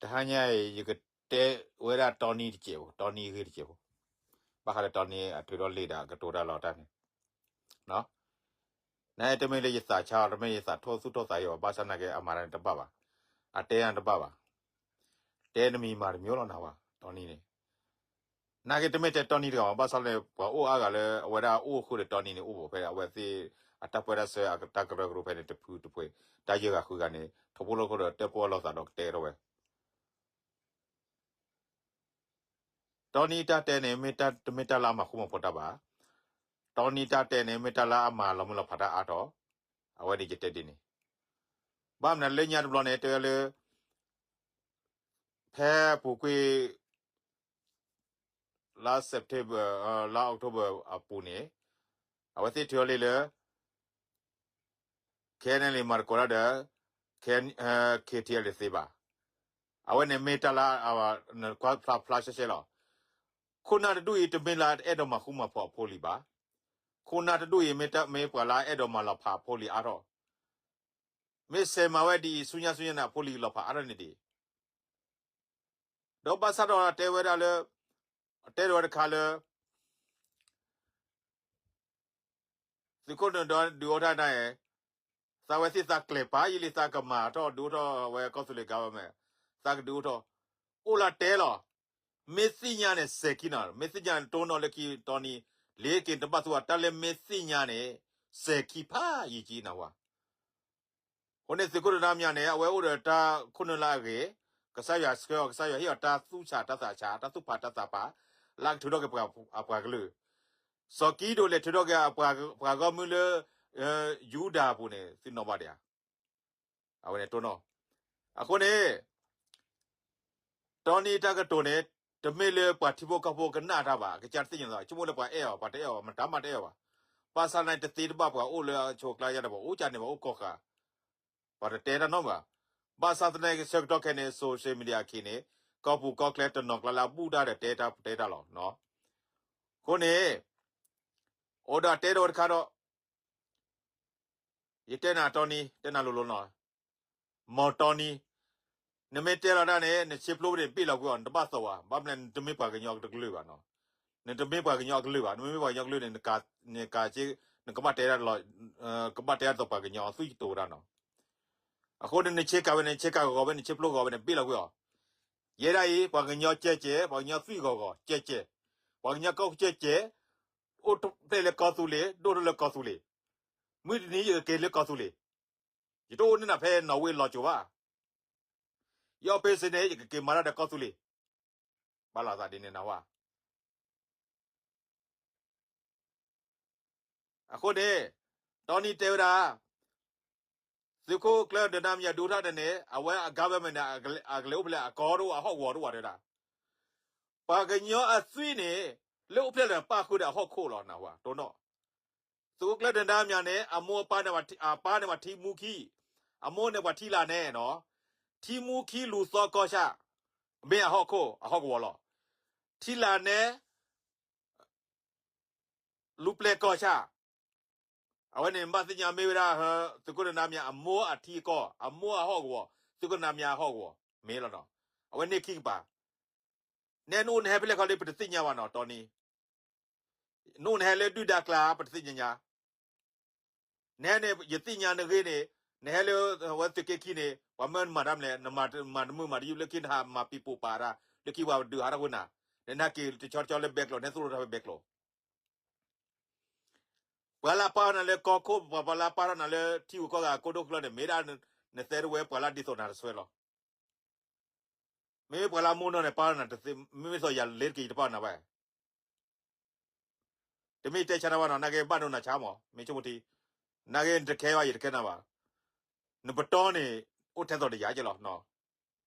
တဟါညါအံၤ ယကတဲဝဲဒၣ်တီနံတစဲးဖိ, တီနံအဂ့ၢ်တစဲးဖိ, ဘၣ်ဃးလၢတီနံအထုးထီၣ်လံာ်ဒီးကတိၤတၢ်လီၤတၢ်န့ၣ်, နတမ့ၢ်လၢယသးဆါအီၤ, တမ့ၢ်ယသးထိၣ်သူၣ်ထိၣ်သးအီၤဘၣ်, ဘၣ်ဆၣ်နာ်က့အမၤတၢ်န့ၣ်တဘၣ်ဘၣ်, အတဲတၢ်န့ၣ်တဘၣ်ဘၣ်, တဲတမံၤမၤတမံၤလီၤနဝဲ, တီနံန့ၣ် နာ်က့တမ့ၢ်တဲတီနံတဂၤဘၣ်, ဘၣ်ဆၣ်န့ၣ် ပှၤအိၣ်အါဂၤလၢအဝဲဒၣ်အိၣ်ဃုာ်ဒီးတီနံန့ၣ် အိၣ်ဘၣ်ဖဲအဝဲသ့ၣ်အတၢ်ပၢတၢ်ဆှၢအတၢ်ကရၢကရိဖဲန့ၣ် တဖုတဖှဲး, တၢ်ယဲၢ်ဂၤဃုဂၤန့ၣ် ထိၣ်ဖိလီၢ်ခိၣ်ဒီးတဲဖိအလီၤသးဒီးကတဲကဒီးဝဲ တီနံတၢ်တဲန့ၣ် မ့ၢ်တၢ်တမ့ၢ်တၢ်လၢအမၤဃူမၤဖိးတၢ်ဘၣ်, တီနံတၢ်တဲန့ၣ် မ့ၢ်တၢ်လၢအမၤလီၤမုၢ်လီၤဖးတၢ်အါထီၣ်, အဝဲန့ၣ်ယတဲဒ်န့ၣ်, ဘၣ်မနုၤလၢညါတဘျီန့ၣ် တဲဝဲလၢ ဖဲအပူၤကွံာ် လါ September လါ October အပူၤန့ၣ် အဝဲသ့ၣ်ထုးအီၤလံလၢ ခဲအံၤန့ၣ် မၤသကိးတၢ်ဒီး KTLA တသ့ဘၣ်. အဝဲန့ၣ်မ့ၢ်တၢ်လၢ နကွၢ်ဖျါဖျါရှဲရှဲလီၤ. ခိၣ်နၢ်တဒူၣ်အံၤ တမ့ၢ်လၢအဲၣ်ဒိးမၤဃူမၤဖိးအဖိလံၤဘၣ်. ခိၣ်နၢ်တဒူၣ်အံၤ မ့ၢ်ပှၤလၢအဲၣ်ဒိးမၤလီၤဖးအဖိလံၤအါထီၣ်, မ့ၢ်စဲးမၤဝဲဒ်အံၤ ဆူညါဆူညါန့ၣ် အဖိလံၤလီၤဖးအါထီၣ်န့ၣ်ဒံး ဒီးဘၣ်ဆၣ်ဒီးတဲဝဲဒၣ်လၢ တဲဝဲတခါလၢ သုးခိၣ်နၢၤဒါဒုးအိၣ်ထီၣ်န့ၣ်, သးဝဲသ့ၣ်သးကျဲၤပာ်ယံာ်လံ သးကမၤထီၣ်ဒုးအိၣ်ထီၣ်ဝဲကီၢ်သူလ့ၤ government, သးကဒုးအိၣ်ထီၣ်, အိၣ်လၢတဲလီၤ. မ့ၢ်သ့ၣ်ညါန့ၣ် စဲးခံနီၤ, မ့ၢ်သ့ၣ်ညါန့ၣ် တိၢ်နီၣ်လၢခံတီနံၤ, လ့က့ၤတဘၣ်သူအတၢ်လၢမ့ၢ်သ့ၣ်ညါန့ၣ် စဲးခံဖးယံာ်ကံနဝဲ အဃိန့ၣ် သုးခိၣ်နၢၤဒါမၠါန့ၣ် အဝဲအိၣ်ဒီးတၢ်ခိၣ်နၢ်လၢအဂ့ၤ, ကစၢ်ယွၤဆှၢအီၤ, ကစၢ်ယွၤဟ့ၣ်အီၤတၢ်သူၣ်ဆးတၢ်သးဆး, တၢ်သူၣ်ဖးတၢ်သးဖး, လၢအကထုးထီၣ်က့ၤအပှၤကလုာ်, စီၤကံးဒဧိၣ်လဲၤထုးထီၣ်က့ၤအပှၤဂီၢ်မုၢ်လၢ ယူဒၤအပူၤန့ၣ် သုနီၣ်ဘၣ်ဒံးဧါ. အဝဲန့ၣ်တိၢ်နီၣ်, အဃိန့ၣ် တီနံတၢ်ကတိၤန့ၣ် တမ့ၢ်လၢပှၤထံဖိကီၢ်ဖိကနၣ်တၢ်ဘၣ်, ကစၢ်တသ့ၣ်ညါလီၤ, ဆိကမိၣ်လၢပှၤအဲၣ်အီၤ, ပှၤတအဲၣ်အီၤ, မတၤမးတအဲၣ်အီၤဘၣ်. ဘၣ်ဆၣ်သနာ်က့ တသ့တဘၣ်ပှၤအိၣ်လၢအဆိအကျါယါဒီး ပှၤအိၣ်ကၢ်န့ၣ် ပှၤအိၣ်ကီၢ်ဃာ်, ပှၤတတဲတၢ်နီတမံၤဘၣ်. ဘၣ်ဆၣ်သနာ်က့ ဆၢကတီၢ်ခဲအံၤန့ၣ် social media အခံန့ၣ် ကီၢ်ပူၤကီၢ်ချၢတနီၤကျါလၢအဘူၣ်တၢ်ဒီးတဲတၢ်ပတဲတၢ်လီၤ. အဃိန့ၣ် အိၣ်ဒီးတဲဒီးတခါဒီး ယတဲနၤတီနံ, တဲနၤလိၤလိၤနီၤ, မ်တီနံ, နမ့ၢ်တဲလီၤတၢ်န့ၣ် နဆ့ဖျိန့ၣ် ဘ့ၣ်လီၤကွံာ်အီၤ, နတဘၣ်သီၣ်ဘၣ်. ဘၣ်မနုၤလဲၣ် နတမ့ၢ်ပှၤကညီတကလုာ်ဘၣ်နီၤ. နတမ့ၢ်ပှၤကညီအကလုာ်ဘၣ်. နမ့မ့ၢ်ပှၤကညီကလုာ်န့ၣ် နက, နကဘၣ်တဲတၢ်လီၤ, ကဘၣ်တဲတၢ်ဒီးပှၤကညီအသွံၣ်ကတိၤဝဲဒၣ်နီၤ. အဃိန့ၣ် နဆ့ကၤဝဲန့ၣ် နဆ့ကၤဂီၤဂီၤဝဲ, နဆ့ဖျိဂီၤဝဲန့ၣ် ဘ့ၣ်လီၤကွံာ်အီၤ. ယဲဒၣ်အံၤ ပှၤကညီကဲကဲ, ပှၤကညီသွံၣ်ဂီၤဂီၤကဲကဲ, ပှၤကညီကီၢ်ကဲကဲ, အိၣ်ဖျဲၣ်လၢကီၢ်သူလ့ၤ, ဒိၣ်ထီၣ်လၢကီၢ်သူလ့ၤ, မုၢ်တနံၤယကက့ၤလၢကီၢ်သူလ့ၤ, ယတအိၣ်န့ၢ်နၤဖဲနီၣ်ဝ့ၢ်လီၤစိၤဘၣ်. ယအီၣ်ပ့စ့န့ၣ် ယကက့ၤမၤတၢ်ဒီးကီၢ်သူလ့ၤ, ဘၣ်လီၤသးဒ်န့ၣ်နဝဲ. အဃိန့ၣ် တီနံတဲဝဲဒၣ် သုးခိၣ်ကျၢၢ်နၢၤဒါမၠါဒုးအိၣ်ထီၣ်န့ၣ်န့ၣ် အဝဲအ government န့ၣ် အကလဲၤအိၣ်ဖျဲၣ်အကီၢ်တအိၣ် အဟီၣ်ကဝီၤတအိၣ်ဘၣ်တဲဒၣ်. ပှၤကညီအသွံၣ်န့ၣ် လၢအိၣ်ဖျဲၣ်လၢပၣ်ဃုာ်ဒီးအဟီၣ်ခိၣ်လီၤနဝဲ တိၢ်နီၣ်. သုးခိၣ်ကျၢၢ်နၢၤဒါမၠါန့ၣ် အမိၢ်အပၢ်န့ၣ် အပၢ်န့ၣ်ပှၤထံမူခံ, အမိၢ်န့ၣ်ပှၤထံလာ်နဲနီၤ, ထံမူခံလူၤသီကီၢ်ဆၣ်, မ့ၢ်အဟီၣ်ခိၣ် အဟီၣ်ကဝီၤလီၤ. ထံလာ်နဲ လူၤပျဲၢ်ကီၢ်ဆၣ်, အဝဲန့ၣ်ဘၣ်သ့ၣ်ညါမ့ၢ်ဝဲဒၣ် သုးခိၣ်နၢၤဒါမၠါအမိၢ်အထံအကီၢ်, အမိၢ်အဟီၣ်ကဝီၤ, သုးခိၣ်နၢၤဒါမၠါအဟီၣ်ကဝီၤ မ့ၢ်လီၤနီၤ. အဝဲန့ၢ်ခံကပၤ, နဲနအိၣ်နဟဲဖဲလဲၣ်ခီလၢပတသ့ၣ်ညါဘၣ်နီၤ တီနံ. နအိၣ်နဟဲလၢဒုၣ်ဒါကျါ ပတသ့ၣ်ညါညါ. နဟဲန့ၣ် ယသ့ၣ်ညါနဂ့ၢ်န့ၣ်, နဟဲလၢဝဲသုးက့ခံန့ၣ် ပှၤမၢနမၤတၢ်မနုၤလဲၣ်, နမၤတမုာ်မၤတယုၢ်လၢခံနဟးမၤပံၤပိာ်ပာ်တၢ်, လၢခံပှၤဒုးဟးထီၣ်ကွံာ်နၤ, နဟဲက့ၤတဆီတဆီလၢဘဲကျိၤ, နဟဲသိၣ်လိတၢ်ဖဲဘဲကျိၤ ပှၤလၢအပာ်ထီၣ်နၤလၢကီၢ်ခိၣ်, ပှၤလၢအပာ်ထီၣ်နၤလၢထံဂုၤကီၢ်ဂၤအကိတိာ်ကျၢၢ်န့ၣ် မ့ၢ်ဒၣ်နသဲတဝဲပှၤလၢဒ်သိးနၤတစွဲလီၤ. မ့မ့ၢ်ပှၤလၢအမိၢ်နီၢ်န့ၣ် ပာ်ထီၣ်နၤတသ့, မ့မ့ၢ်သိးယၤလ့ၤတက့ၤ ယတပာ်နၤဘၣ်. တမ့ၢ်တဲဆါနၤဘၣ်နီၤ, နာ်က့ဘၣ်ဒိနၤဆါမး, မ့ၢ်ဆိကမိၣ်ထံ, နာ်က့နတခဲဘၣ် ယတခဲနၤဘၣ်. နပတီၢ်န့ၣ် အိၣ်ထဲသိးတယၤကဲလီၤ.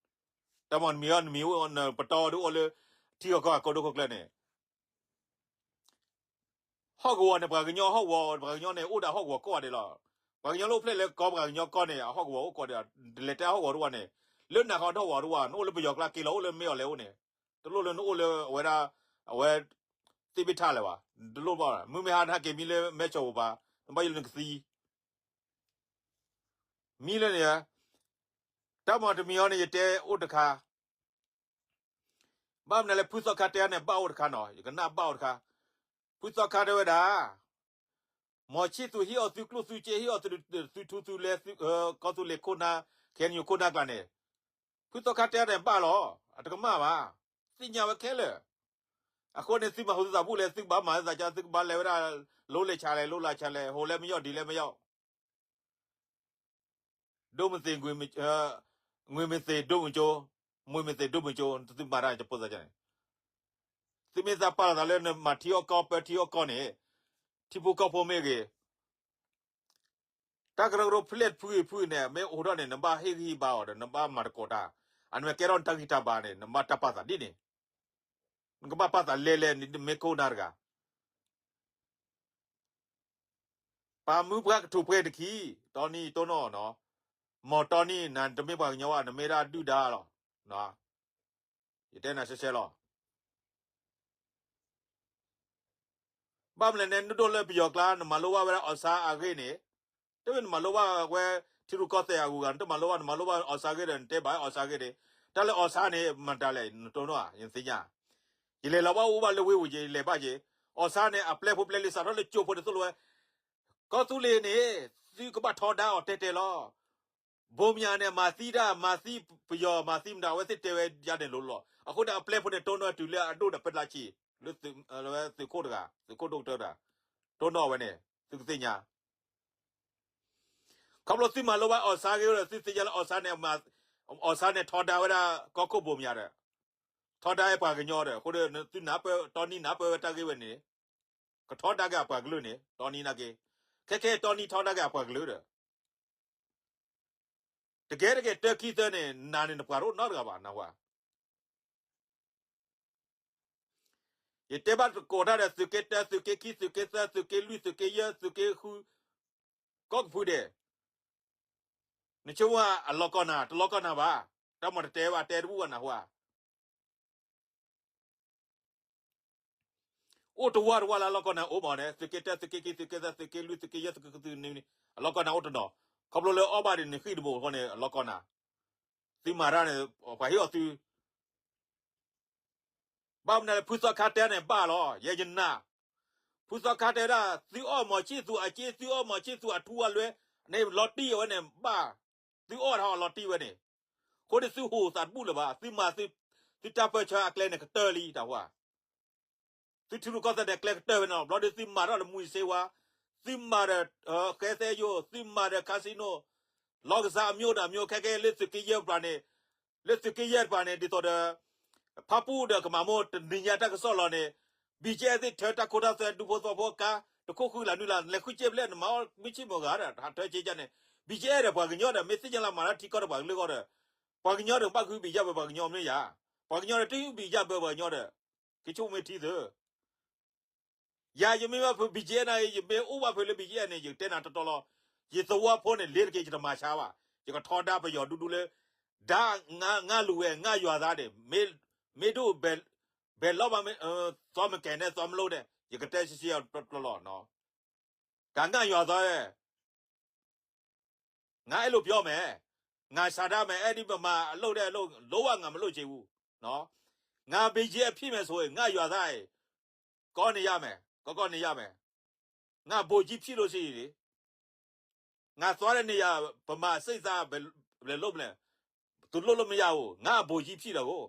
တၢ်မၤနမံၤအီၤ နမံၤအိၣ်နပတီၢ်ဒုးအိၣ်လၢ ထံဂုၤကီၢ်ဂၤအကိတိာ်ခိၣ်ကျၢၢ်န့ၣ် ဟီၣ်ကဝီၤန့ၣ် ပှၤကညီဟီၣ်ကဝီၤ, ပှၤကညီန့ၣ် အိၣ်ဒီးဟီၣ်ကဝီၤကိးဂၤဒဲးလီၤ. ပှၤကညီလၢအိၣ်ဖျဲၣ်လၢကီၢ်ပှၤကညီကီၢ်န့ၣ် အဟီၣ်ကဝီၤအိၣ်ကိးဂၤဒဲး, တလဲၤတဲဟီၣ်ကဝီၤတဝၢန့ၣ်, လၢနၤခီဟီၣ်ကဝီၤတဝၢ, နအိၣ်လၢပယီၤကျါက့ၤလီၤ အိၣ်လၢမ့ၢ်အီၤလဲၤအိၣ်န့ၣ်, တလိၣ်လၢနအိၣ်လၢအဝဲဒၣ်, အဝဲ, သ့ၣ်ဘ့ၣ်ထၣ်လၢၤဘၣ်, တလိၣ်ဘၣ်, မုၢ်မ့ၢ်ဟါနဟဲက့ၤမံလၢမဲၢ်ဆီးပူၤဘၣ်, နဘၣ်ယိၣ်လၢနကသံ မံလၢန့ၣ်, တၢ်မၤတမံၤအီၤန့ၣ် ယတဲအိၣ်တခါ, ဘၣ်မနုၤလဲၣ် ဖုသီခါတဲန့ၣ် ဘၣ်အိၣ်တခါနီၤ, ယကနၣ်ဘၣ်အိၣ်တခါ, ဖုသီခါတဲဝဲဒၣ် မီၤဆံၣ်သူၤဟ့ၣ်အီၤသုကျိၣ်သုစ့ ဟ့ၣ်အီၤသုထူသုလဲ ကီၢ်သူလ့ၤခိၣ်နၢ် ခ့ၣ်အဲၣ်ယူၣ်ခိၣ်နၢ်ကျါန့ၣ်, ဖုသီခါတဲန့ၣ်ဘၣ်လီၤ, အတကမၣ်ဘၣ်, သ့ၣ်ညါဝဲခဲလၢာ်. အဃိန့ၣ် သုမၤဟူသးဘူၣ်လဲၣ် သုကဘၣ်မၤသးကါ သုကဘၣ်လဲၤဝဲဒၣ် လိလဲၤဆါလဲၣ် လိလၢဆါလဲၣ် ဟိလဲမ့ၢ်ယီၣ် ဒံးလဲမ့ၢ်ယီၣ် ဒိၣ်မုၢ်သ့ၣ်, ငွေမသ့ၣ်ဒိၣ်မုၢ်ကၠိ, မွေမသ့ၣ်ဒိၣ်မုၢ်ကၠိ, သုမၤတၢ်တပိၢ်သးန့ၣ်, သုမ့ၢ်သးပာ်လီၤသးလၢနမၤထံအီၣ်ကီၢ် ပၢထံအီၣ်ကီၢ်န့ၣ်, ထံဖိကီၢ်ဖိမ့ၢ်ဂ့ၤ, တၢ်ကရၢကရိဖျဲၣ်တဖုဂ့ၤဖုဂ့ၤန့ၣ် မ့ၢ်အိၣ်ထီၣ်န့ၣ် နဘၣ်ဟ့ၣ်ဂံၢ်ဟ့ၣ်ဘါအီၤဒီး နဘၣ်မၤသကိးတၢ်, အနမ့ၢ်ကဲထီၣ်နတၢ်ဂံၢ်တၢ်ဘါန့ၣ် နဘၣ်တၢ်ပာ်သးဒ်န့ၣ်, နကဘၣ်ပာ်သးလဲၤလဲၤ နမ့ၢ်ခိၣ်နၢ်တဂၤ ပှၤမုၢ်ပှၢ်ကထူးပှဲၤတခံ, တီနံတိၢ်နီၣ်နီၤ, မီၤတီနံ နတမ့ၢ်ပှၤကညီဘၣ် နမ့ၢ်ဒၣ်ဒုၣ်ဒါလီၤ. ယတဲနၤရှဲရှဲလီၤ. ဘၣ်မနုၤလဲၣ်န့ၣ် နဒိၣ်လၢပယီၤကျါ နမၤလိဘၣ်ဝဲဒၣ်အီၣ်ဆါအဂ့ၢ်န့ၣ်, တမ့ၢ်နမၤလိဘၣ်ဝဲ ထံရူၢ်ကီၢ်သဲးအဂုၤအဂၤ နတမၤလိဘၣ် နမၤလိဘၣ်အီၣ်ဆါဂ့ၢ်ဒီး နတဲဘၣ်အီၣ်ဆါဂ့ၢ်န့ၣ်, တၢ်လၢအီၣ်ဆါန့ၣ် မတၤလဲၣ် နတိၢ်နီၣ်ဧါ, ယသ့ၣ်ညါ ယလဲၤလီၤဘၣ်အိၣ်ဘၣ်လၢဝ့ၢ်ဝူၤက့ၤ ယလဲၤဘၣ်က့ၤ, အီၣ်ဆါန့ၣ် အပျဲၢ်ဖိပျဲၢ်လံ စးထီၣ်လၢကၠိဖိန့ၣ်သိၣ်လိဝဲ, ကီၢ်သူလ့ၤန့ၣ် သုကဘၣ်ထီဒါအီၤတဲတဲလီၤ. ဘိမၠးန့ၣ် မၤသံတၢ် မၤသံပယီၤ မၤသံမတၤ အဝဲသ့ၣ်တဲဝဲယါန့ၣ်လိၤလီၤ. အဃိန့ၣ် အပျဲၢ်ဖိန့ၣ် တိၢ်နီၣ်တုၤလၢအဒိၣ်ဒီးပဲတြီဆံး လၢသုးခိၣ်တဂၤ သုးခိၣ်ဒိၣ်ကတၢၢ်တဂၤ တိၢ်နီၣ်ဝဲန့ၣ် သုကသ့ၣ်ညါ ခီဖျိသုမၤလိဘၣ်အီၣ်ဆါဂ့ၢ်ဒီး သုသ့ၣ်ညါလၢအီၣ်ဆါန့ၣ် အီၣ်ဆါန့ၣ်ထီဒါဝဲဒၣ်ကီၢ်ခိၣ်ဘိမၠးဒီး ထီဒါဝဲပှၤကညီဒီး အဃိဒီး သုနၢ်ပၢၢ် တီနံနၢ်ပၢၢ်ဝဲတၢ်ဂ့ၢ်ဝဲန့ၣ် ကထီဒါက့ၤအပှၤကလုာ်န့ၣ် တီနံနာ်က့, ခဲခဲတီနံထီဒါက့ၤအပှၤကလုာ်ဒီး တကဲတကဲတၢ်ခံသၢန့ၣ် နၤန့ၣ်နပှၤတအိၣ်နီတဂၤဘၣ် နၢ်ဟူဧါ. ယတဲဘၣ်တကိးတၢ်ဒီး သုးက့တၢ သုးက့ခံ သုးက့သၢ သုးက့လွံၢ် သုးက့ယဲၢ် သုးက့ဃု ကီၢ်ကဖုဒဲး, နဆိကမိၣ်အလီၤကီၢ်နၤ တလီၤကီၢ်နၤဘၣ်, တၢ်မၤတတဲဘၣ် တဲတဘူၣ်ဘၣ် နၢ်ဟူဧါ. အိၣ်တဝၢ်တဝၢ်လၢအလီၤကီၢ်နၤအိၣ်မးန့ၣ် သုးက့တၢ သုးက့ခံ သုးက့သၢ သုးက့လွံၢ် သုးက့ယဲၢ် သုးက့ဃု သုးနွံန့ၣ် အလီၤကီၢ်နၤအိၣ်တနီၤ, ခီဖျိလၢအီၣ်ဘၣ်ဒီးနဃံၢ်တဘိဃီန့ၣ် အလီၤကီၢ်နၤ, သုမၤတၢ်န့ၣ် ပှၤဟ့ၣ်အီၤသု ဘၣ်မနုၤလဲၣ် ဖုသီခါတဲန့ၣ်ဘၣ်လီၤ ယဲယနာ်, ဖုသီခါတဲဒၣ် သုအီၣ်မီၤဆံၣ်သူၤအစ့ သုအီၣ်မီၤဆံၣ်သူၤအထူအလွဲန့ၣ် လီၤတံၢ်အဝဲန့ၣ်ဘၣ်, သုအီၣ်ထီၣ်အလီၤတံၢ်ဝဲန့ၣ်, အဃိန့ၣ်သုဟူးသးတဘူၣ်လၢၤဘၣ်, သုမၤ သုတၢ်ပၢဆှၢအကျဲန့ၣ်ကတၢၢ်လံတၢ်ဟူဧါ သုထံရူၢ်ကီၢ်သဲးန့ၣ် ကျဲကတၢၢ်ဝဲန့ၣ်လီၤ. ဘျီဒီးသုမၤထီၣ်ဒီးမူၤစ့ဝါ, သုမၤဒီး ဃဲသဲယိာ်, သုမၤဒီး casino, လောင်းကစား အမျိုးဒီးအမျိုး, ခဲကဲလၢသုးက့ယဲၢ်တပၤန့ၣ်, လၢသုးက့ယဲၢ်တပၤန့ၣ် ဒ်သိးဒီး ဖါပူဒီးကမၤမိၢ်တနံၤညါတၢ်ကစီၣ်လီၤန့ၣ်, BGF သ့ၣ်ထၢတၢ်ခိတၢ်သွဲ ဒူဖိသဝီဖိကါ တခိၣ်ဃုလၢနွံလၢ လဲၤဃုစ့ဖျဲၣ် နမၤအီၣ်မုၢ်ဆ့ၣ်မုၢ်ဂၤဒီး ဟးထၢက့ၤကန့ၣ်, BGF ဒီးပှၤကညီဒီး မ့ၢ်သ့ၣ်ညါလၢမၤတၢ်ထံကီၢ်ဒီးပှၤကလုာ်အဂီၢ်ဒီး ပှၤကညီဒီးဘၣ်ဃုဘံၣ်ယၢ်ဘၢပှၤကညီမ့ၢ်ယၤ, ပှၤကညီဒီးတဘံၣ်ယၢ်ဘၢပှၤကညီဒီး ကဆိကမိၣ်မ့ၢ်ထံသု, ယၤယမ့ၢ်ဘၣ်ဖုး BGF န့ၣ် ယမ့ၢ်အိၣ်ဘၣ်ဖုးလၢ BGF န့ၣ် ယကတဲနၤတီတီလီၤ, ယသဝီဖိန့ၣ် လ့ၤတက့ၤ ယတမၤဆါဘၣ်, ယကထီဒါပယီၤဒူဒူလၢ ဒါ ငါလူၤဝဲ ငါယွၤသးန့ၣ် မ့ၢ်ဒိၣ် ဘဲၤလီၢ်ဘၣ် သီမကဲၤနဲၣ်သီမလိၣ်န့ၣ် ယကတဲဆံးဆံးအီၤတီတီလီၤ, ဒါ ငါယွၤသး ငါအဲၣ်လိာ်ပယီၤမဲာ်, ငါဆန္ဒမဲာ်, အဲၣ်ဒိးပမၤအလိၣ်ဒဲးအလိၣ်, လုံးဝ ငါမလုပ်ချင်ဘူး, ငါ BGF ဖြစ်မယ်ဆိုရင် ငါယွၤသး ကောင်းနေရမယ်, ကောင်းကောင်းနေရမယ်, ငါ ဗိုလ်ကြီး ဖြစ်လို့ရှိရင် ငါသွားတဲ့နေရာ ဗမာစစ်သား ဘယ်လုပ်မလဲ, သူလုပ်လို့မရဘူး, ငါ ဗိုလ်ကြီး ဖြစ်တာကို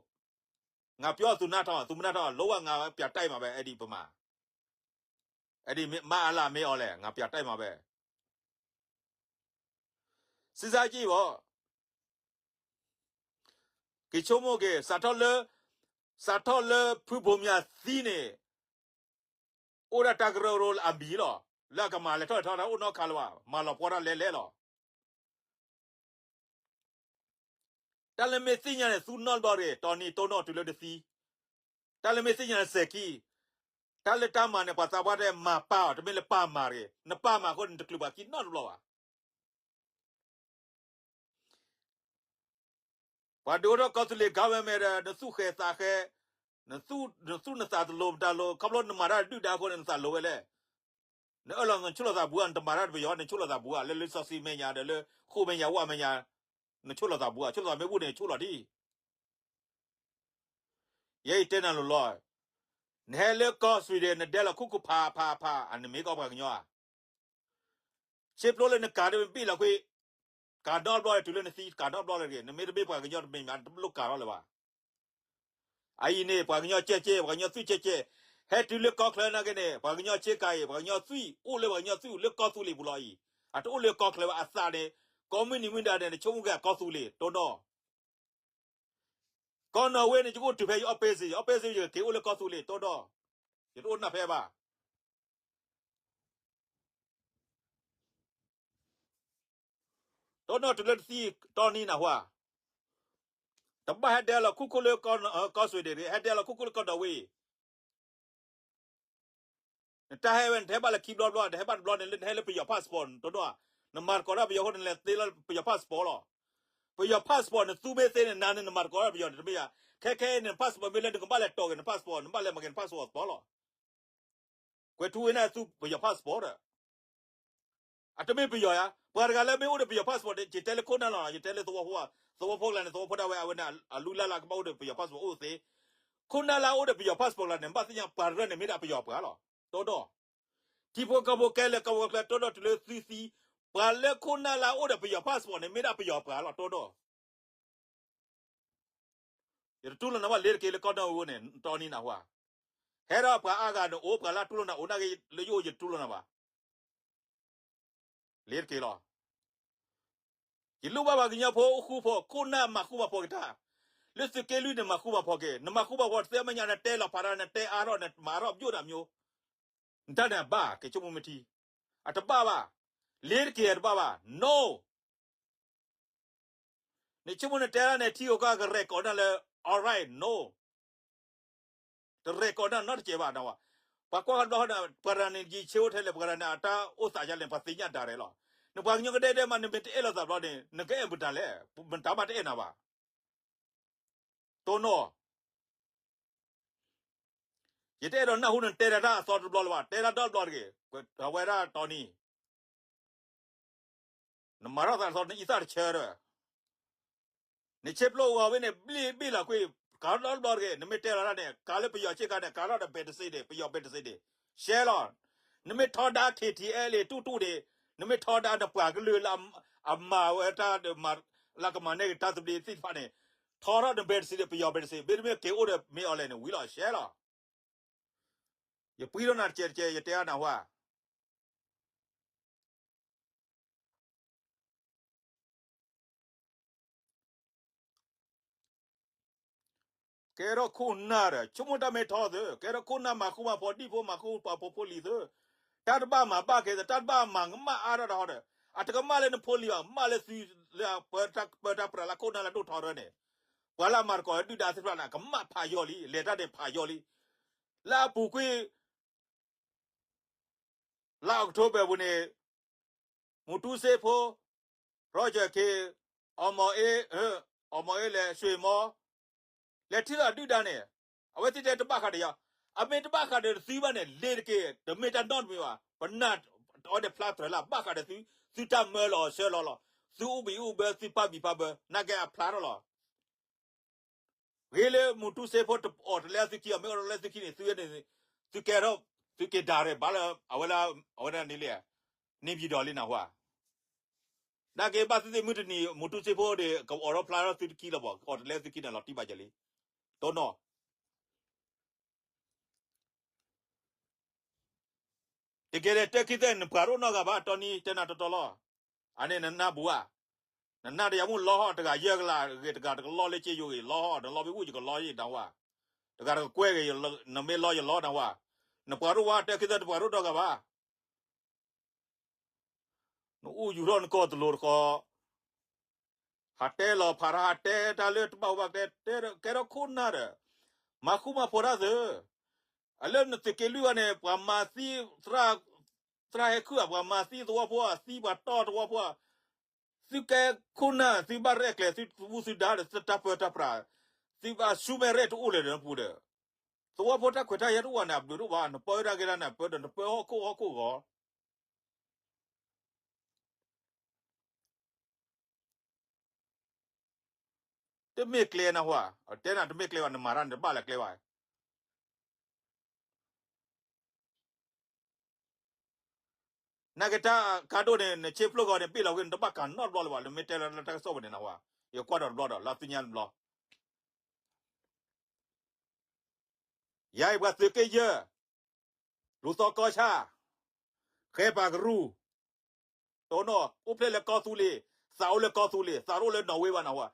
ငါပြောသူနားထောင်, သူမနားထောင်, လုံးဝ ငါ ပြန်တိုက်မှာပဲ, အဲ့ဒီဗမာ အဲ့ဒီ မင်း မင်းအောင်လှိုင် ငါ ပြန်တိုက်မှာပဲ. စဉ်းစားကြည့်ပေါ့, က့ၤဆိကမိၣ်က့ၤ, စးထီၣ်လၢ စးထီၣ်လၢဖုဘိၣ်မၠးသံန့ၣ် အိၣ်ဒၣ်တၢ်ကရၢကရိလၢအမံၤလီၤ. လၢအကမၤလဲၤထီၣ်လဲၤထီတၢ်အိၣ်နီတခါလၢၤဘၣ်, မၤလီၤပှီၢ်တၢ်လဲၤလဲၤလီၤ. တၢ်လၢမ့ၢ်သ့ၣ်ညါန့ၣ် သူနီၢ်တဘျီတဂ့ၤ, တီနံၤတိၢ်နီၣ်တုၤလၢတသံ, တၢ်လၢမ့ၢ်သ့ၣ်ညါန့ၣ်စဲၤခံ, တၢ်လၢတၢ်မၤန့ၣ် ပှၤသးပှၢ်တဲမၤပၢ်အီၤ, တမ့ၢ်လၢပၢ်မၤတဂ့ၤ, နပၢ်မၤအဃိန့ၣ် နတချုးပှၤခံနီတဘျီဘၣ်. ပှၤဒုးအိၣ်ထီၣ်ကီၢ်သူလ့ၤ government ဒီး နသူၣ်ဃဲၤသးဃဲၤ, နသူၣ်နသးတလိၤမတၤလိၤ, ခီဖျိနမၤတၢ်ဒုၣ်ဒါအဃိန့ၣ် နသးလိၤဝဲလဲၣ်. နအၢၣ်လီၤနဆိၣ်လီၤသးဘူးဧါ, နတမၤတၢ်တပယီၤ နဆိၣ်လီၤသးဘူးဧါ, လၢလံာ်စီဆှံမဲာ်ညါဒီး လၢဃိာ်မဲာ်ညါ ဝၣ်မဲာ်ညါ, နဆိၣ်လီၤသးဘူးဧါ, ဆိၣ်လီၤသးမ့ၢ်ဘူးန့ၣ် ဆိၣ်လီၤဒံး. ယဲအံၤတဲနၤလိၤလီၤ, နဟဲလၢကီၢ် Sweden နဒဲလီၤခိၣ်ခိၣ်ဖးဖးဖး အနမ့ၢ်ကီၢ်ပှၤကညီဧါ. ဆ့ဖျိလၢနကၤဒ်ဘ့ၣ်လီၤကွံာ်, ကၤနီတဘျီလၢတုၤလၢနသံ ကၤနီတဘျီလၢတဂ့ၤ, နမ့ၢ်တမ့ၢ်ပှၤကညီတမ့ၢ်မး တလိၣ်ကၤထီၣ်လၢၤဘၣ်. အအံၤန့ၣ် ပှၤကညီကဲကဲ, ပှၤကညီသွံၣ်ကဲကဲ, ဟဲတုၤလၢကီၢ်ချၢနာ်က့န့ၣ် ပှၤကညီဆ့ကၤအံၤ ပှၤကညီသွံၣ် အိၣ်လၢပှၤကညီသွံၣ်လၢကီၢ်သူလ့ၤပူၤလီၤအံၤ, အတအိၣ်လၢကီၢ်ချၢဘၣ်အသးန့ၣ်, ကိးမုၢ်နံၤမုၢ်နၤန့ၣ် နဆိကမိၣ်က့ၤအကီၢ်သူလ့ၤ တိၢ်နီၣ် ကီၢ်နီၣ်ဝ့န့ၣ် ယကအိၣ်တုၤဖဲယ office, ယ office ယကက့ၤအိၣ်လၢကီၢ်သူလ့ၤ တိၢ်နီၣ်, ယတအိၣ်နၢ်ဖဲဘၣ်. တိၢ်နီၣ်တုၤလၢတသံတီနံၤနၢ်ဟူဧါ, တဘၣ်ဟဲဒဲလီၤခိၣ်ခိၣ်လၢကီၢ် ကီၢ် Sweden တဂ့ၤ, ဟဲဒဲလီၤခိၣ်ခိၣ်လၢကီၢ်နီၣ်ဝ့ နတၢ်ဟဲဝဲ နတဟဲဘၣ်လၢခံဘျီဘျီ, နဟဲဘၣ်တဘျီန့ၣ် လၢနဟဲလၢပယီၤ passport တိၢ်နီၣ်, နမၤသကိးတၢ်ပယီၤအဃိ နလဲၤသ့လၢပယီၤ passport လီၤ. ပယီၤ passport နသူမ့ၢ်သ့န့ၣ် နၤန့ၣ် နမၤသကိးတၢ်ပယီၤန့ၣ် တမ့ၢ်ဧါ. ခဲခဲအံၤန့ၣ် passport မ့ၢ်လၢနကဘၣ်လဲၤတီၢ်က့ၤန passport, နဘၣ်လဲၤမၤက့ၤန passport သပီၤလီၤ. ကွဲၤထူဝ့န့ၣ်သူပယီၤ passport ဒီး အတမ့ၢ်ပယီၤဧါ, ပှၤတဂၤလၢမ့ၢ်အိၣ်ဒီးပယီၤ passport ယတဲလၢခိၣ်နၢ်လီၤ, ယတဲလၢသဝီဖိ, သဝီဖိကျါန့ၣ် သဝီဖိဒၣ်ဝဲ အဝဲန့ၣ် အလုၢ်လၢ်လၢကဘၣ်အိၣ်ဒီးပယီၤ passport အိၣ်သ့, ခိၣ်နၢ်လၢအိၣ်ဒီးပယီၤ passport ကျါန့ၣ် ဘၣ်သ့ၣ်ညါပှၤတရၢန့ၣ် မ့ၢ်ဒၣ်ပယီၤပှၤလီၤ. တိၢ်နီၣ်, ထံဖိကီၢ်ဖိကဲလၢကီၢ်ဖိကျါ တိၢ်နီၣ်တုၤလၢသုသံ, ပှၤလၢခိၣ်နၢ်လၢအိၣ်ဒီးပယီၤ passport န့ၣ် မ့ၢ်ဒၣ်ပယီၤပှၤလီၤ. တိၢ်နီၣ် ယတတူၢ်လိာ်နၤဘၣ်လ့ၤတက့ၤလၢကီၢ်နီၣ်ဝ့န့ၣ် တီနံၤနၢ်ဟူဧါ. ဟဲဒီးပှၤအါဂၤန့ၣ်အိၣ်, ပှၤလၢတူၢ်လိာ်နၤအိၣ်နာ်က့ လၢယအိၣ်ယတတူၢ်လိာ်နၤဘၣ် လ့ၤတက့ၤလီၤ. ယလိၣ်ဘၣ်ပှၤကညီဖိအိၣ်ဃူဖိး, ခိၣ်နၢ်မၤဃူမၤဖိးက့ၤတၢ်, လၢသုးက့လွံၢ်န့ၣ် မၤဃူမၤဖိးက့ၤ, နမၤဃူမၤဖိးတသ့အမဲာ်ညါ နတဲလီၤဖးတၢ် နတဲအါထီၣ် နမၤထီၣ်ပယိၣ်တၢ်မၠိ, နတၢ်န့ၣ်အဘၣ် က့ၤဆိကမိၣ်မ့ၢ်ထံ, အတဘၣ်ဘၣ်, လ့ၤတက့ၤအတဘၣ်ဘၣ် no. နဆိကမိၣ်နတဲဒၣ်န့ၣ် ထံဂုၤကီၢ်ဂၤက record နၤလၢ alright, no. တ record နၤနီတစဲးဘၣ်နဝဲ, ပှၤကွၢ်ဃီတဘျီဃီန့ၣ် ပှၤတဂၤန့ၣ် ယံာ်ဆၢအိၣ်ထဲလဲၣ် ပှၤတဂၤန့ၣ် အတၢ်အိၣ်သးယါလဲၣ် ပှၤသ့ၣ်ညါဒၣ်ရဲၣ်လီၤ. နပှၤကညီကဒဲကဒဲမး နမ့ၢ်တအဲၣ်လိာ်သးဘျီန့ၣ် နကအဲၣ်မတၤလဲၣ်, မတၤမးတအဲၣ်နၤဘၣ်. တိၢ်နီၣ် ယတအဲၣ်ဒိးနၢ်ဟူနတဲဒၣ်တၢ်အသီတဘျီလၢၤဘၣ်, တဲဒၣ်ဒီတဘျီတဂ့ၤ, အဝဲဒၣ်တီနံၤ, နမၤထီၣ်သးတသီ နအံသၣ်တဆၢဒီး, နဆ့ဖျိအဂီၢ်ဝဲန့ၣ် ဘ့ၣ်ဘ့ၣ်လီၤကွံာ်, ကၤထီၣ်ဒီတဘျီတဂ့ၤ, နမ့ၢ်တဲလီၤတၢ်န့ၣ် ကၤလၢပယီၤဆ့ကၤန့ၣ် ကၤထီၣ်ဒီး ဘဲးတစ့ဒ့ၣ်, ပယီၤ ဘဲးတစ့ဒ့ၣ်, ရှဲလီၤ. နမ့ၢ်ထီဒါ KTLA တူၢ်တူၢ်ဒ့ၣ်, နမ့ၢ်ထီဒါနပှၤကလုာ်လၢ အမၤဝဲတၢ်ဒီး လၢကမၤန့ၢ်က့ၤတၢ်သဘျ့သ့ၣ်တဖၣ်န့ၣ်, ထီထီၣ်န ဘဲးတစ့ဒ့ၣ် ပယီၤ ဘဲးတစ့, မ့တမ့ၢ်က့ၤအိၣ်ဒီး မ့ၢ်အီၤလဲၣ်န့ၣ် ဝံၤလီၤရှဲလီၤ. ယပှံထီၣ်နၤတကဲးတကဲး ယတဲအါနၢ်ဟူဧါ. ကဲထီၣ်ခိၣ်နၢ်ဒီး ဆိကမိၣ်တၢ်မ့ၢ်ထီသု, ကဲထီၣ်ခိၣ်နၢ်မၤဃူမၤဖိး ဒံၣ်ဖိမၤဃူမၤဖိးဖိလံၤသု, တၢ်တဘၣ်မၤဘၣ်က့ၤသု, တၢ်တဘၣ်မၤကမၣ်အါထီၣ်တဟီဒီး, အတကမၣ်လၢနဖိလံၤဘၣ်, မၣ်လၢသု, လၢပၢတၢ်ပြးလၢခိၣ်နၢ်လၢဒိၣ်ထီရၢန့ၣ်, ပှၤလၢအမၤသကိးဒုၣ်ဒါသ့ၣ်တဖၣ်န့ၣ် ကမၣ်ဖးယိာ်လံ, လဲၤတၢ်ဒဲးဖးယိာ်လံ, လၢအပူၤကွံာ် လါအီးကထိဘၢၣ်ပူၤန့ၣ်, မူတူစ့ဖိ, ရီကၢၢ်ခ့, အီၣ်မီၣ်အ့, အီၣ်မီၣ်အ့လဲၣ်, ဆွ့ၣ်မီ, လဲၤထံၣ်လီၤဒုၣ်ဒါန့ၣ်, အဝဲသ့ၣ်တဲတဘၣ်ဃးဒီးယၤ, အမ့ၢ်တဘၣ်ဃးဒီးသုဘၣ်န့ၣ် လ့ၤတက့ၤ, တမ့ၢ်တၢ်နီတမံၤဘၣ်, ပနၢ်အီၤဒီးဖျါတြဲၤလၢဘၣ်ဃးဒီးသု, သုတၢ်မၢလီၤဆၢလီၤလီၤ, သုအူဘံၣ်အူဘၢ သုပာ်ဘံၣ်ပာ်ဘၢ, နာ်က့အဖျါထီၣ်လီၤ. ဂ့ၤလၢမူတူစ့ဖိတအီၣ်တလဲသုခံ, အမ့ၢ်အီၣ်တလဲသုခံန့ၣ် သုန့ၣ်, သုကဲထီၣ်, သုက့ၤဒၣ်ရဲၣ်ဘၣ်လၢ အဝဲဒၣ်, အဝဲဒၣ်န့ၣ်လံ, န့ၣ်ပံၤဒီးလံနၢ်ဟူဧါ. နာ်က့ဘၣ်သ့ၣ်သ့ၣ်မုၢ်တနံၤ မူတူစ့ဖိဒီး ကအီၣ်ထီၣ်ဖျါထီၣ်သုတခံလီၤဘၣ်, ကအီၣ်တလဲသုခံန့ၣ်လီၤတံၢ်ဘၣ်ကလံ, တိၢ်နီၣ် တကဲဒဲး တဲခံသၢ နပှၤတအိၣ်နီတဂၤဘၣ်, တီနံၤတဲနၤတီတီလီၤ. အန့ၣ်နနၢ်ဘူးဧါ, နနၢ်တယၤမုၣ်လီဟီၣ်, တဂၤယဲၢ်ကလးဂ့ၤ, တဂၤတကလီလၢက့ယိဂ့ၤ, လီဟီၣ်, နလီဘံဘူၣ်ယကလီယနၢ်ဟူဧါ, တဂၤတကကွဲၢ်ဂ့ၤ, နမ့ၢ်လီယလီနၢ်ဟူဧါ, နပှၤတအိၣ်ဝဲ တဲခံသၢ နပှၤတအိၣ်နီတဂၤဘၣ်. နအိၣ်ယူၤထီၣ်နကီၢ်တလိၤတဃီ, ဟးတဲလီၤဖးထီၣ် ဟးတဲတၢ်လၢတဘၣ်အိၣ်ဘၣ်ကျဲ, ကဲထီၣ်ခိၣ်နၢ်ဒီး, မၤဃူမၤဖိးတၢ်သု, အလၢနသုးက့လွံၢ်ဝဲန့ၣ် ပှၤမၤသံ, သရၣ်ဟဲခုၣ်ဧါ, ပှၤမၤသံသဝီဖိဧါ, သံပှၤတီၢ်သဝီဖိဧါ, သုကဲခိၣ်နၢ် သုဘၣ်ရဲၣ်ကျဲၤ သုဘူၣ်သုဒါဒီး သုတၢ်ပၢတၢ်ပြး, သုဘၣ်ဆူမဲာ်ရဲၣ်တအိၣ်လၢၤဒီးနပူၤဒီး, သဝီဖိတၢ်ခွဲးတၢ်ယာ်တအိၣ်ဘၣ်န့ၣ် အဘျုးတအိၣ်ဘၣ်, နပၢဝဲဒၣ်က့ၤဒၣ်န့ၣ် ပၢဒီး နပၢဟီၣ်ခိၣ်ဟီၣ်ခိၣ်ဂီၤ. တမ့ၢ်ကျဲနၢ်ဟူဧါ, တဲနၤတမ့ၢ်ကျဲဘၣ်, နမၤတၢ်န့ၣ် တဘၣ်လၢၤကျဲဘၣ်. နာ်က့တၢ်ကါဒိၣ်န့ၣ် နဆ့ဖျိၣ်ဂီၤန့ၣ် ဘ့ၣ်လီၤဝံၤ နတဘၣ်ကးနီတဘျီလၢၤဘၣ်, နမ့ၢ်တဲလၢတၢ်ကစီၣ်ပူၤန့ၣ်နၢ်ဟူဧါ, ယကွၢ်ဒီးတဘျီဒီး လၢသ့ၣ်ညါတဘျီ ယၤအံၤပှၤသုးက့ယဲၢ်, လူၤသီကီၢ်ဆၣ်, ဃဲပာ်ကရူၢ်, တိၢ်နီၣ် အိၣ်ဖျဲၣ်လၢကီၢ်သူလ့ၤ, သးအိၣ်လၢကီၢ်သူလ့ၤ, သးအိၣ်လၢနီၣ်ဝ့ဘၣ်နၢ်ဟူဧါ,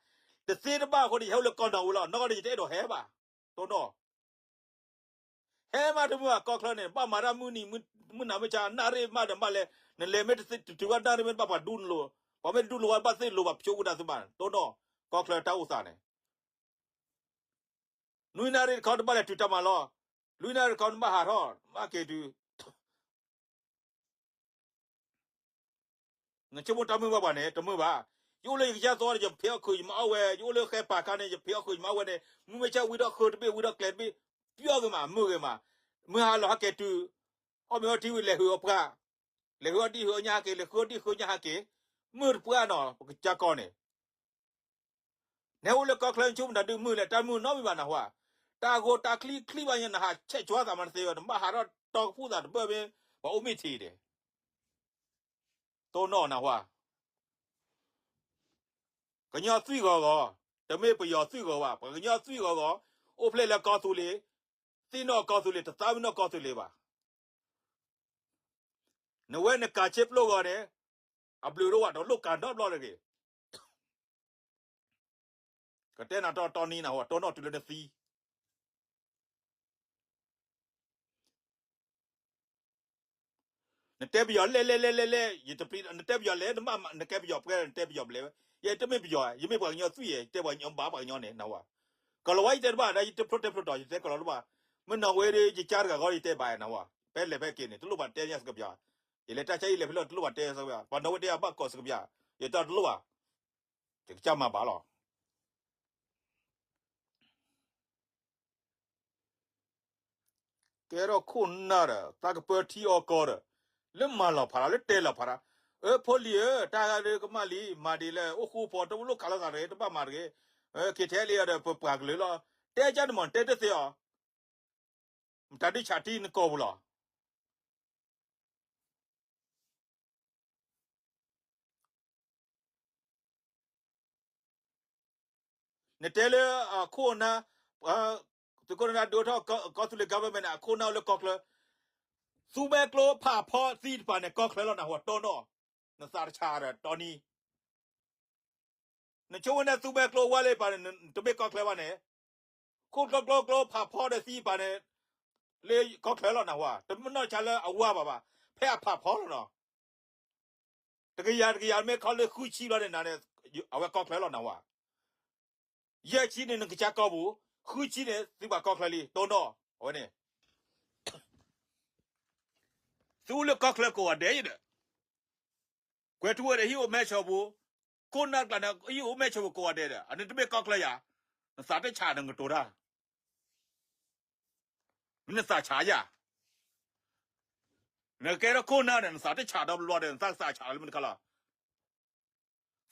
တသ့တဘၣ်အဃိန့ၣ် ယဟဲအိၣ်လၢကီၢ်နီၣ်ဝ့လီၤ, နီၢ်ကီၢ်န့ၣ် ယတအဲၣ်ဒိးဟဲဘၣ်, တိၢ်နီၣ် ဟဲမးတမုာ်ဘၣ်, ကီၢ်ချၢန့ၣ် ဘၣ်မၤတၢ်မုၢ်နံၤမုၢ်နၤမုၢ်ဆါ နၣ်ရံၣ်မးဒီးဘၣ်လဲၣ်, နလဲၤမ့ၢ်တတုၤဘၣ်နၣ်ရံၣ်မ့ၢ်တဘၣ်ပှၤဒူလိၤ, ပှၤမ့ၢ်တဒူလိၤဝဲဘၣ်သ့ၣ်လိၤဘၣ် ဖျိဝံၤဒၣ်သုမး တိၢ်နီၣ်, ကီၢ်ချၢတၢ်အိၣ်သးန့ၣ် နွံနၣ်ရံၣ်တခီတဘၣ်လဲၤတုၤတၢ်မၤလီၤ, လွံၢ်နၣ်ရံၣ်တခီနဘၣ်ဟးထီၣ် နဘၣ်က့ၤတုၤ နဆိကမိၣ်တၢ်မုာ်ဘၣ်ပှၤန့ၣ် တမုာ်ဘၣ်. ယအိၣ်လၢယကစၢ်သီဒီး ယဖံးအီၣ်ခုး ယမၤအီၣ်ဝဲ, ယအိၣ်လၢဃဲပာ်ခါန့ၣ် ယဖံးအီၣ်ခုး ယမၤအီၣ်ဝဲန့ၣ် မုၢ်မ့ၢ်ဆၣ်ဝံၤဒီးဃုတဘ့ၣ်ဝံၤဒီးကျဲတဘ့ၣ် ပျီဂ့ၤမး မုာ်ဂ့ၤမး, မုၢ်ဟါလီၤဟဲက့ၤတုၤ အီၣ်မ့ၤအီထံဝံၤ လဲၤဟုးအီပှၢ်, လဲၤဟုးအီဒံၣ်ဟုးအညၣ်ဟဲက့ၤ လဲၤဃုအီဒံၣ်ဃုအညၣ်ဟဲက့ၤ, မုာ်တပှၢ်နီၤ ပကစၢ်ကီၢ်န့ၣ် နဟဲအိၣ်လၢကီၢ်ချၢ နဆိကမိၣ်တၢ်ဒုးမုာ်လဲၣ်, တၢ်မုာ်နီတမံၤဘၣ်နၢ်ဟူဧါ. တၢ်ဂိၢ်တၢ်ချံချံဘၣ်ညါ နဟးဆဲးကွၢ်သးမးတသ့ဘၣ်, နဘၣ်ဟးထီၣ်တီကဖူသးတဘၢၣ်မ့ၢ် ပှၤအိၣ်မ့ၢ်ထံးဒဲး, တိၢ်နီၣ်နၢ်ဟူဧါ. ကညီသွံၣ်ဂီၤဂီၤ, တမ့ၢ်ပယီၤသွံၣ်ဂီၤဘၣ်, ပှၤကညီသွံၣ်ဂီၤဂီၤ, အိၣ်ဖျဲၣ်လၢကီၢ်သူလ့ၤ, သ့ၣ်နီၣ်ကီၢ်သူလ့ၤ, တသးဝံၣ်နီၣ်ကီၢ်သူလ့ၤဘၣ်. နဝဲနကးဆ့ပျိၢ်ဂီၤန့ၣ် အဘျုးဒိၣ်ဘၣ် တလိၣ်ကးနီတဘျီတဂ့ၤ. ကတဲနၤတီတီနံၤနၢ်ဟူ, တိၢ်နီၣ်တုၤလၢနသံ နတဲပယီၤလဲၣ်လဲၣ်လဲၣ်လဲၣ်လဲၣ်, ယတပျံၤ, နတဲပယီၤလဲၣ်, နမ့ၢ်နကဲပယီၤပှဲၤ နတဲပယီၤဘျဲၣ်ဝဲ, ယတမ့ၢ်ပယီၤ, ယမ့ၢ်ပှၤကညီသွံၣ်ဧါ, ယတဲပှၤကညီဘၣ် ပှၤကညီန့ၣ်နၢ်ဟူဧါ. ကီၢ်လီၤဝါယတဲတဘၣ်ဒီး ယတဖျိတဲဖျိတီၤ ယတဲကီၢ်လီၤတဘၣ်, မ့ၢ်နီၣ်ဝ့ဒီး ယကါတဂၤဂီၢ် ယတဲဘၣ်နၢ်ဟူဧါ, ဖဲလဲၤဖဲက့ၤန့ၣ် တလိၣ်ဘၣ်တဲညါစကပယီၤ, ယလဲၤတၢ်ဆါယလဲၤဖဲလဲၣ် တလိၣ်ဘၣ်တဲစကပယီၤ, ပှၤနီၣ်ဝ့တဲယၤဘၣ်ကီၢ်စကပယီၤ, ယတဲတလိၣ်ဘၣ်, ယကစၢ်မၤဘၣ်လီၤ. ကဲထီၣ်ခိၣ်နၢ်ဒီး သးကပၢထံအီကီဒီး လၢမၤလီၤဖးလီၤ လၢတဲလီၤဖးလီၤ, အၢ ဖိလံၤဧၢ, တၢ်ဂၤဒီးကမၣ်လံ, မၤဒ်လဲၣ်, အိၣ်ဃူဖိ တလိၣ်ခးလိာ်သးတဂ့ၤ, တဘၣ်မၤတဂ့ၤ, ခဲထဲလံဒီး ပပှၤကလုာ်လီၤ, တဲကၢ်န့ၣ်မ့ၢ် တဲတသ့အီၤ, မတၤဒုးဆးထံနကိာ်ပူၤလီၤ. နတဲလၢအခိၣ်အနၢ်, သုးခိၣ်နၢ်ဒုးအိၣ်ထီၣ်ကီၢ်သူလ့ၤ government န့ၣ် အခိၣ်နၢ်အိၣ်လၢကီၢ်ချၢ, သူမဲကျိဖးဖီသံတပၤန့ၣ် ကီၢ်ချၢလီၤနၢ်ဟူ, တိၢ်နီၣ်, နသးတဆးဒီးတီနံၤ နဆိကမိၣ်န့ၣ် သူမဲကျိဝါလၢပၤန့ၣ် တမ့ၢ်ကီၢ်ချၢဘၣ်န့ၣ်, ခိၣ်ကျိကျိကျိဖးဖီဒီးသံပၤန့ၣ် လၢကီၢ်ချၢလီၤနၢ်ဟူဧါ, တမ့ၢ်နီၢ်ဆါလၢအဝါဘၣ်ဘၣ်, ဖဲအဖးဖီလီၤနီၤ. တကယၤတကယၤမ့ၢ်ခီလၢဃုဆံဘျီန့ၣ်နၤန့ၣ် အဝဲကီၢ်ချၢလီၤနၢ်ဟူဧါ. ယဲၢ်ဆံန့ၣ် နကစၢ်ကီၢ်ပူၤ, ဃုဆံန့ၣ် သုပှၤကီၢ်ချၢလံ တိၢ်နီၣ်, အဝဲန့ၣ် သုအိၣ်လၢကီၢ်ချၢကိးဂၤဒဲးဒီး, ကွဲၤထူဝ့ဒီး ဟံၣ်အိၣ်မဲဆီးပူၤ, ခိၣ်နၢ်ကျါန့ၣ် ဟံၣ်အိၣ်မဲဆီးပူၤကိးဂၤဒဲးဒီး အန့ၣ်တမ့ၢ်ကီၢ်ချၢယၤ, နသးတဆးဒီးနကတိၤတၢ်, မ့ၢ်နသးဆးယၤ, နကဲထီၣ်ခိၣ်နၢ်ဒီး နသးတဆးဒီးဘျီဒီး နသးကသးဆးလၢမနုၤတခါလီၤ.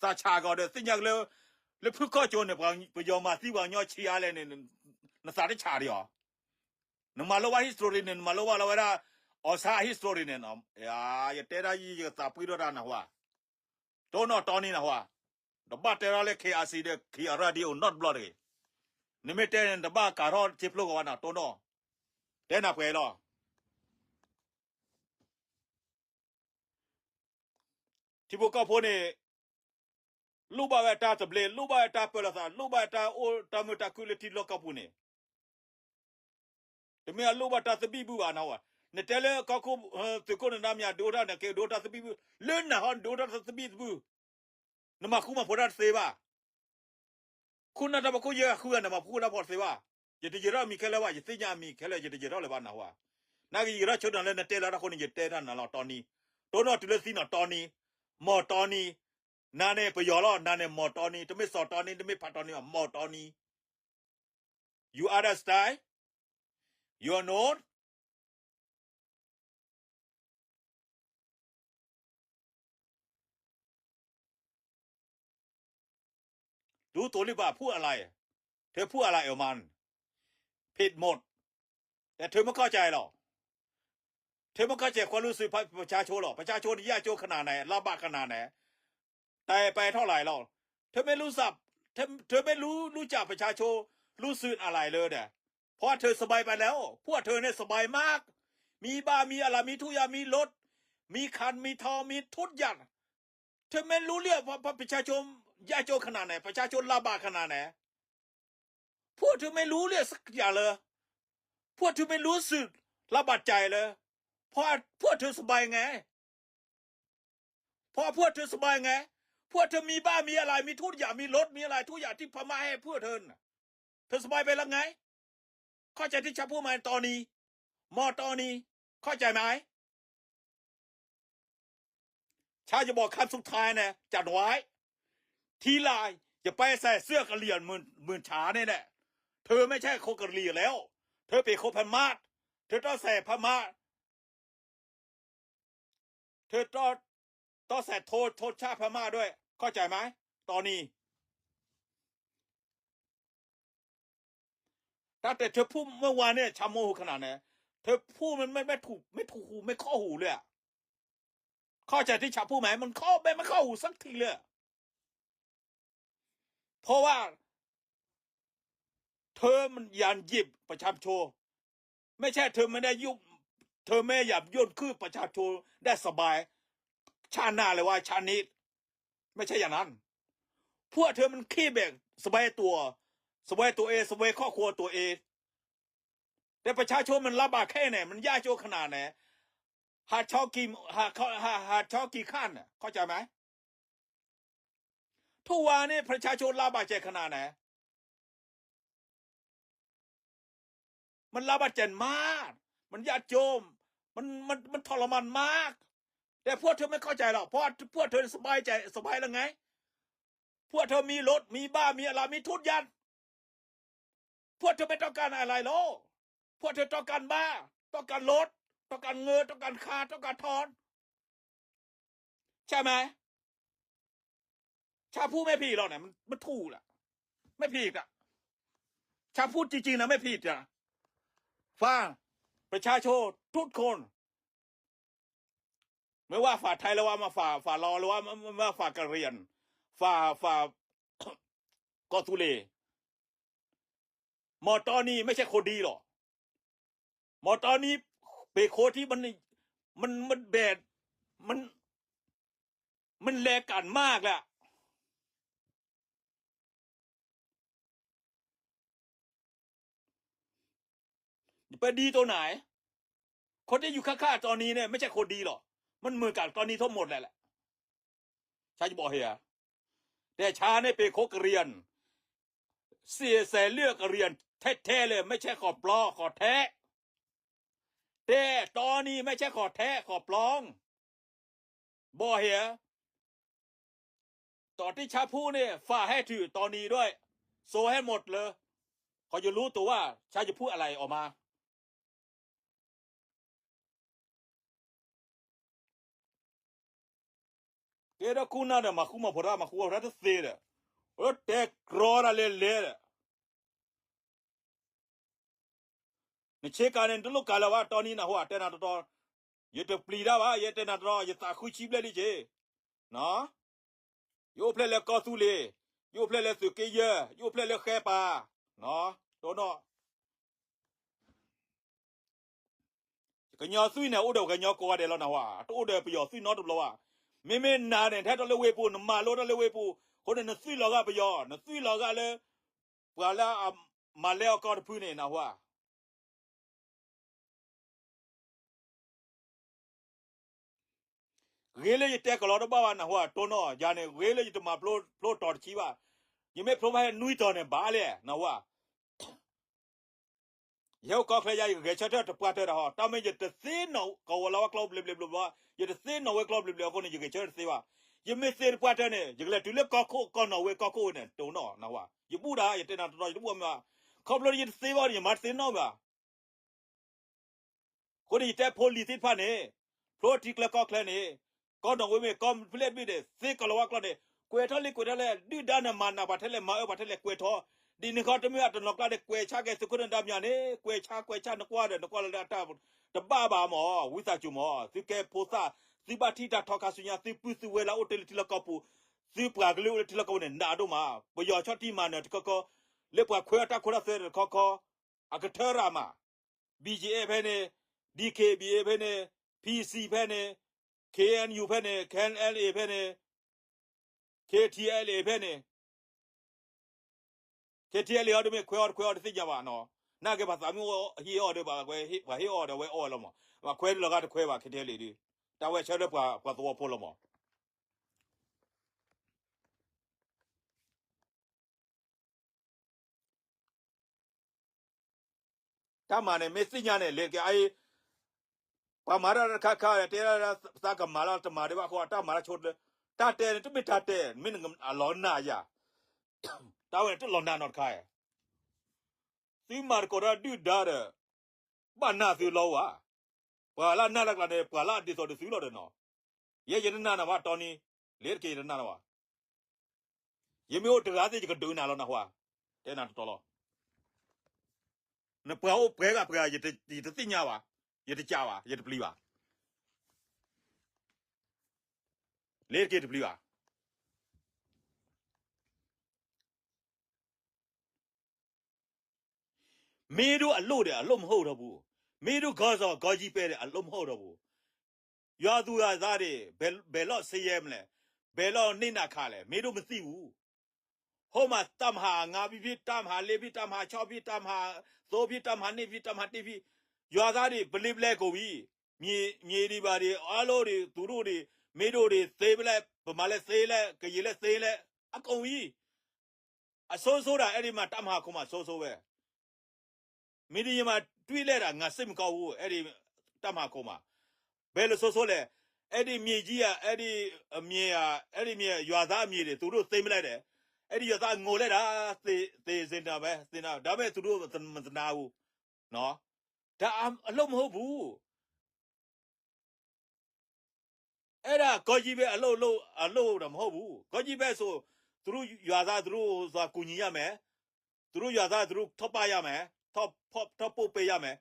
သးဆးကီးဒီး သ့ၣ်ညါကလၢ လၢဖုခီၣ်ကၠိန့ၣ် ပယီၤမၤသံပှၤကညီဆံးအါလဲၣ်န့ၣ် နသးတဆးဒံးအီၤ, နမၤလိဘၣ် history န့ၣ် နမၤလိဘၣ်လီၤဝဲဒၣ် အီၣ်ဆါ history န့ၣ်, ယတဲဒၣ်ယသးပှံၢ်ထီၣ်တၢ်နၢ်ဟူဧါ, တိၢ်နီၣ်တီနံၤနၢ်ဟူဧါ, တဘၣ်တဲထီၣ်လၢ KIC ဒီး KIRD အိၣ်နီတဘျီတဂ့ၤ, နမ့ၢ်တဲန့ၣ် တဘၣ်ကးထီၣ်ဆ့ဖျိကီးဝဲနၤ တိၢ်နီၣ်, တဲနၤပှဲၤလီၤ. ထံဖိကီၢ်ဖိန့ၣ် လိၣ်ဘၣ်ဝဲတၢ်သဘျ့, လိၣ်ဘၣ်ဝဲတၢ်ပၢလီၤသး, လိၣ်ဘၣ်ဝဲတၢ်အိၣ်တၢ်မုာ်တၢ်ခုၣ်လၢထံလီၢ်ကီၢ်ပူၤန့ၣ်, တမ့ၢ်အလိၣ်ဘၣ်တၢ်သဘံၣ်ဘုၣ်ဘၣ်နၢ်ဟူဧါ, နတဲလၢကီၢ်ခိၣ်, သုးခိၣ်နၢ်ဒါမ့ၢ်ဒုးအိၣ်ထီၣ်န့ၣ် က့ၤဒုးအိၣ်ထီၣ်သဘံၣ်ဘုၣ်, လၢနၤဟီဒုးအိၣ်ထီၣ်သဘံၣ်သဘုၣ်, နမၤဃူမၤဖိးတၢ်တသ့ဘၣ်. ခိၣ်နၢ်တၢ်ဖီခိၣ်ယဲၢ်ဃုဂၤန့ၣ် မၤဃူတၢ်ဖိးတသ့ဘၣ်. ယတယံၤထီၣ်အမံၤခဲလၢာ်ဘၣ်, ယသ့ၣ်ညါအမံၤခဲလၢာ် ယတယံၤထီၣ်လၢၤဘၣ်နၢ်ဟူဧါ. နာ်က့ယံၤထီၣ်ဆိဒၣ်လၢနတဲလီၤတၢ်အဃိန့ၣ် ယတဲတၢ်နၤလီၤတီနံၤ, တိၢ်နီၣ်တုၤလၢသံနီၤ တီနံၤ, မီၢ်တီနံၤ, နၤန့ၣ်ပယီၤလီၤ, နၤန့ၣ်မီၢ်တီနံၤ, တမ့ၢ်စီၤတီနံၤ တမ့ၢ်ဖးတီနံၤဘၣ်, မီၢ်တီနံၤ. You understand? You know? รู้ตัวหรือเปล่า พูดอะไร เธอพูดอะไรออกมา ผิดหมด แต่เธอไม่เข้าใจหรอก เธอไม่เข้าใจความรู้สึกประชาชนหรอก ประชาชนยากจนขนาดไหน ลำบากขนาดไหน ตายไปเท่าไหร่แล้ว เธอไม่รู้สับ เธอ เธอไม่รู้ รู้จักประชาชนรู้สึกอะไรเลยเนี่ย เพราะเธอสบายไปแล้ว พวกเธอเนี่ยสบายมาก มีบ้าน มีอะไร มีทุกอย่าง มีรถ มีคัน มีทอง มีทุกอย่าง เธอไม่รู้เรื่องว่าประชาชนยากจนขนาดไหน ประชาชนลำบากขนาดไหน พวกเธอไม่รู้เรื่องสักอย่างเลย พวกเธอไม่รู้สึกลำบากใจเลย เพราะพวกเธอสบายไง เพราะพวกเธอสบายไง พวกเธอมีบ้านมีอะไร มีทุกอย่าง มีรถ มีอะไร ทุกอย่างที่พม่าให้พวกเธอน่ะ เธอสบายไปแล้วไง เข้าใจที่ฉันพูดไหมตอนนี้ มอตอนนี้ เข้าใจไหม ฉันจะบอกคำสุดท้ายนะ จำไว้ ทีหลังอย่าไปใส่เสื้อกะเหรี่ยงเหมือน เหมือนฉันนี่แหละ เธอไม่ใช่คนกะเหรี่ยงแล้ว เธอเป็นคนพม่า เธอต้องใส่พม่า เธอต้อง ต้องใส่โทน โทนชาติพม่าด้วย เข้าใจไหม ตอนนี้ ตั้งแต่เธอพูดเมื่อวานเนี่ย ฉันโมโหขนาดไหน เธอพูดมันไม่ ไม่ถูก ไม่ถูกหู ไม่เข้าหูเลยอะ เข้าใจที่ฉันพูดไหม มันเข้า ไม่ ไม่เข้าหูสักทีเลยอะ เพราะว่า เธอมันอยากหยิบประชาชน ไม่ใช่เธอไม่ได้ยุ่ง เธอไม่อยากย่นขึ้นประชาชนได้สบาย ชาติหน้าเลยว่าชาตินี้ ไม่ใช่อย่างนั้น พวกเธอมันคิดแบบสบายตัว สบายตัวเอง สบายครอบครัวตัวเอง แต่ประชาชนมันลำบากแค่ไหน มันยากจนขนาดไหน หาเช้ากิน หา หา หาเช้ากินค่ำน่ะ เข้าใจไหม ทุกวันนี้ประชาชนลำบากใจขนาดไหน มันลำบากใจมาก มันยากจน มัน มัน มันทรมานมาก แต่พวกเธอไม่เข้าใจหรอก เพราะพวกเธอสบายใจ สบายแล้วไง พวกเธอมีรถ มีบ้าน มีอะไร มีทุกอย่าง พวกเธอไม่ต้องการอะไรหรอก พวกเธอต้องการบ้าน ต้องการรถ ต้องการเงิน ต้องการคาร์ ต้องการทอง ใช่ไหม ฉันพูดไม่ผิดหรอกเนี่ย มัน มันถูกแหละ ไม่ผิดอ่ะ ฉันพูดจริงๆนะ ไม่ผิดอ่ะ ฟัง ประชาชนทุกคน ไม่ว่าฝ่ายไทยหรือว่ามาฝ่าย ฝ่ายลาวหรือว่ามา มาฝ่ายกะเหรี่ยง ฝ่าย ฝ่าย กอตูเล หมอตอนนี้ไม่ใช่คนดีหรอก หมอตอนนี้เป็นคนที่มัน มัน มันแบบ มัน มันแลกันมากแล้ว ไปดีตรงไหน คนที่อยู่ข้างๆตอนนี้เนี่ยไม่ใช่คนดีหรอก มันเหมือนกันตอนนี้ทั้งหมดแหละ ฉันจะบอกเฮีย แต่ฉันเนี่ยเป็นคนกะเหรี่ยง เสียใส่เลือดกะเหรี่ยงแท้ๆเลย ไม่ใช่ของปลอมของแท้ แต่ตอนนี้ไม่ใช่ของแท้ของปลอม บอกเฮีย ตอนที่ฉันพูดเนี่ย ฝากให้ถึงตอนนี้ด้วย ส่งให้หมดเลย เขาจะรู้ตัวว่าฉันจะพูดอะไรออกมา ကဲဒီးခိၣ်နၢ်ဒီး မၤဃူမၤဖိးတၢ် မၤဃူမၤဖိးတၢ်တသ့ဒီး အိၣ်လၢတဲကြီတၢ်လဲၤလဲၤဒီး နဆ့ကၤန့ၣ် နတလိၣ်ကၤလၢၤဘၣ် တီနံၤနၢ်ဟူဧါ တဲနၤတီတီ ယတပျံၤတၢ်ဘၣ် ယတဲနၤတီတီ ယသးခုဆံဘျဲၣ်လံက့ၤ ယအိၣ်ဖျဲၣ်လၢကီၢ်သူလ့ၤ ယအိၣ်ဖျဲၣ်လၢသုးက့ယဲၢ် ယအိၣ်ဖျဲၣ်လၢဃဲပၤ တိၢ်နီၣ် ကညီသွံၣ်န့ၣ် အိၣ်ဒီးပှၤကညီကိးဂၤဒဲးလီၤနၢ်ဟူဧါ တအိၣ်ဒီးပယီၤသွံၣ်နီတဘျီဘၣ် မ့မ့ၢ်နၤန့ၣ် ထဲတၢ်လၢဝ့ၢ်ပူၤ နမၤလိတၢ်လၢဝ့ၢ်ပူၤ အဃိန့ၣ် နသွံၣ်လီၤဂာ်ပယီၤ နသွံၣ်လီၤဂာ်လၢ ပှၤလၢအမၤလဲအီၣ်ကီၢ်တဖုန့ၣ် နၢ်ဟူဧါ ဂ့ၤလၢယတဲကလီတဘၣ်ဘၣ် နၢ်ဟူဧါ တိၢ်နီၣ် ယၤန့ၣ် ဂ့ၤလၢယတမၤဖျိတီၤတဆံဘၣ် ယမ့ၢ်ဖျိဘၣ်ဟဲနွံတီၤန့ၣ် ဘၣ်လဲၣ် နၢ်ဟူဧါ ယဟဲအိၣ်ကီၢ်ချၢယၤ ယကဂဲၤဆၢထၢၣ်တပှၢ်တၢၢ်ဒီးဟီ တၢ်မ့ၢ်ယတသ့နီၣ်ကဝီၤလီၤဝဲကျိဘျီဘျီဘျီဘျီ ယတသ့နီၣ်ဝဲကျိဘျီဘျီအဃိန့ၣ် ယဂဲၤဆၢထၢၣ်တသ့ဘၣ် ယမ့ၢ်သ့တပှၢ်တၢၢ်န့ၣ် ယကလဲၤတုၤလၢကီၢ်ခိၣ် ကီၢ်နီၣ်ဝ့ၤကီၢ်ခိၣ်ဝ့ၤန့ၣ် တိၢ်နီၣ် နၢ်ဟူဧါ ယဘူၣ်ဒၣ် ယတဲနၤတီတီ ယတဘူၣ်မ့ၢ်ဘၣ် ခီဖျိယတသ့ဘၣ်န့ၣ် ယမၤတသ့နီၣ်ဘၣ် အဃိန့ၣ် ယတဲဖိလံၤသ့ၣ်တဖၣ်န့ၣ် ဖျိထံချၢကီၢ်ချၢန့ၣ် ကီၢ်နီၣ်ဝ့ၤမ့ၢ် ကီၢ်ဖဲလဲၣ်တဘ့ၣ်န့ၣ် သ့ကီၤလၤဝါကျိန့ၣ် ကွဲးထီၣ်လံ ကွဲးထီၣ်လဲၣ် ဒုၣ်ဒါန့ၣ် မၤနးပှၤထဲလဲၣ် မၤအၢပှၤထဲလဲၣ် ကွဲးထီၣ်, ဒ်န့ၣ်ခီတမ့ၢ်အတနီၤကျါဒီး ကွဲးဆါက့ၤသုးခိၣ်နၢၤဒါမၠးန့ၣ် ကွဲးဆါ ကွဲးဆါ နကွၢ်ဒီး နကွၢ်လၢအတၢ်တဘၣ်ဘၣ်မး ဝံသးစူၤမး သုကဲဖိသၣ်, သုဘၣ်ထံၣ်တၢ်ထီခါဆူညါ သုပုၢ်သုဝဲၢ်လၢအိၣ်တ့ၢ်လၢထံလီၢ်ကီၢ်ပူၤ, သုပှၤကလုာ်အိၣ်လၢထံလီၢ်ကီၢ်ပူၤန့ၣ် နးဒိၣ်မး, ပယီၤဆီၣ်တံၢ်မၤနၢၤတခီခီ, လၢပှၤခွဲးအတၢ်ခိတၢ်သွဲတခီခီ, အကထၢရၤမး, B G F ဖဲန့ၣ်, D K B A ဖဲန့ၣ်, P C ဖဲန့ၣ်, K N U ဖဲန့ၣ်, K N L A ဖဲန့ၣ်, K T L A ဖဲန့ၣ်, K T L A အီၤတမ့ၢ်ခွဲးအီၤတခွဲးအီၤတသ့ၣ်ညါဘၣ်နီၤ, နာ်က့ၤပှၤသးမုၢ်ဟ့ၣ်အီၤဒီး ပှၤဟ့ၣ်အီၤဒီးဝဲအီၣ်ဝဲလီၤမး, ပှၤခွဲးလီၤဂာ်တခွဲးဘၣ် K T L A ဒီး, တၢ်ဝဲဆၢလၢပှၤသဝီဖိလီၤမး တၢ်မၤန့ၣ် မ့ၢ်သ့ၣ်ညါန့ၣ် လဲၤက့ၤအအံၤ, ပှၤမၤတၢ်တခါခါ တဲဒၣ်သးကမၤလၢတမၤဒံးဘၣ်အဃိ တၢ်မၤတၢ်ဆိတလၢ, တၢ်တဲန့ၣ် တမ့ၢ်တၢ်တဲ မ့ၢ်အလီၤနးယၤ, တၢ်ဝဲန့ၣ်တလီၤနးနီတခါ, သုမၤသကိးတၢ်ဒုၣ်ဒါဒီး ဘၣ်နၢ်သုလီၤဝဲ, ပှၤလၢအနၢ်တၢ်ကျါန့ၣ် ပှၤလၢအဒ်သိးဒီးသုလီၤဒီးနီၤ, ယဲယတနာ်နၤဘၣ်တီနံၤ, လဲၤတက့ၤယတနာ်နၤဘၣ် ယမ့ၢ်အိၣ်တဂၤသ့ၣ် ယကဒုးနၤလီၤနဟါ, တဲနၤတတီလီၤ. နပှၤအိၣ်ပှဲၤဂၤပှဲၤဂၤ ယတသ့ၣ်ညါဘၣ်, ယတကးဘၣ်, ယတပျံၤဘၣ်, လဲၤတက့ၤတပျံၤဘၣ်. မ့ၢ်ဒိၣ်အလိၣ်ဒီး အလိၣ်မဟိၣ်ထီၣ်ပူၤ, မ့ၢ်ဒိၣ်ကီၢ်စီၤကီၢ်ယံၤပဲဒီး အလိၣ်မဟိၣ်ထီၣ်ပူၤ, ယွၤသူၣ်ယွၤသးဒီး ဘဲးလီၢ်ဆ့ယဲၢ်မလဲၣ်, ဘဲးလီၢ်န့ၢ်နၤခးလဲၣ် မ့ၢ်ဒိၣ်မသံပူၤ, ဟိမးတၢ်မၤဟးငါဘံဘံ တၢ်မၤဟးလ့ဘံ တၢ်မၤဟးဆီၣ်ဘံ တၢ်မၤဟးသိဘံ တၢ်မၤဟးန့ၢ်ဘံ တၢ်မၤဟးတ့ၢ်ဘံ, ယွၤသးဒီး ပလ့ပလဲကိးဘံ, မ့ၢ်ဒံးဘၣ်ဒီး အီလိၣ်ဒီး သူၣ်ဒိၣ်ဒီး မ့ၢ်ဒိၣ်ဒီး သ့ပလဲၣ် ပမၤလဲၣ်သ့လဲၣ် ကယံာ်လဲၣ်သ့လဲၣ် အကိးဘံ အစိၤစိၤဒၣ် အဲၣ်ဒိးမၤတၢ်မၤဟးခိၣ်မးစိၤစိၤဝဲ, မ့ၢ်ဒ်ယမၤတွံၢ်လဲၣ်ဒၣ် ငါစ့ၢ်မကီၢ်အူ အဲၣ်ဒိး တၢ်မၤဟးခိၣ်မး, ဘဲလၢစိၤစိၤလဲၣ်, အဲၣ်ဒိးမ့ၢ်ကံဧါ အဲၣ်ဒိးမ့ၢ်ဧါ အဲၣ်ဒိးမ့ၢ်ယွၤသးမ့ၢ်ဒီး သူၣ်ဒိၣ်သ့မလဲၣ်ဒီး, အဲၣ်ဒိးယွၤသးအငိးလဲၣ်ဒၣ်, သ့သ့စ့နၤဝဲ သ့နၤ ဒါမ့ၢ်သူၣ်ဒိၣ်မတနါအူ, တၢ်အလိၣ်မဟိၣ်ပူၤ အဲၣ်ဒၣ်ကီၢ်ယံၤပဲအလိၣ် အလိၣ်ဒီးမဟိၣ်ပူၤ, ကီၢ်ယံၤပဲစိၤ, သူတို့ယွၤသား သူတို့ကူညီရမယ်, သူတို့ယွၤသား သူတို့ထောက်ပံ့ရမယ်, ထောက်ပို့ပေးရမယ်,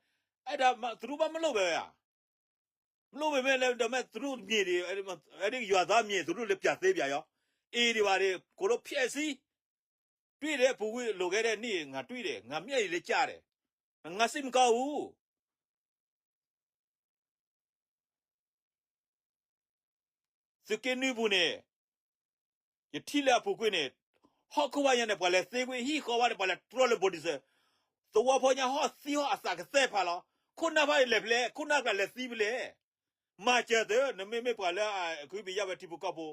အဲၣ်ဒၣ် သူတို့ဘၣ်မလိၣ်ဝဲဧါ, မလိၣ်ဝဲမ့ၢ်လဲၣ် ဒီးမ့ၢ်သူတို့မြေတွေ, အဲၣ်ဒိးယွၤသားမြေ သူတို့လည်းပြန်သိမ်းပြန်ရော, အေးဒီးဘၣ်ဒီး ကိုလိုဖျက်ဆီး, တွေ့တယ် အပူၤကွံာ် လွန်ခဲ့တဲ့နှစ် ငါတွေ့တယ် ငါမျက်ရည်လည်းကျတယ်, ငါစိတ်မကောင်းဘူး သုးက့နွံပူၤန့ၣ်, ယထံၣ်လၢအပူၤကွံာ်န့ၣ်, ဟီၣ်ခိၣ်ဘၣ်ညါန့ၣ် ပှၤလဲၤသ့ကွံာ် ဟံၣ်ဃီဘၣ်န့ၣ် ပှၤလဲၤတြီလၢဘိဒံစၢၤ, သဝီဖိညါဟီၣ်သံဟီၣ်အသးကသဲၣ်ဖးလီၤ, ခိၣ်နၢ်ဖးလဲၤဖဲလဲၣ် ခိၣ်နၢ်ကျါလဲၤသံဖဲလဲၣ်, မၤစၢၤသု, နမ့မ့ၢ်ပှၤလၢအခုဘံယၢ်ဝဲထံဖိကီၢ်ဖိ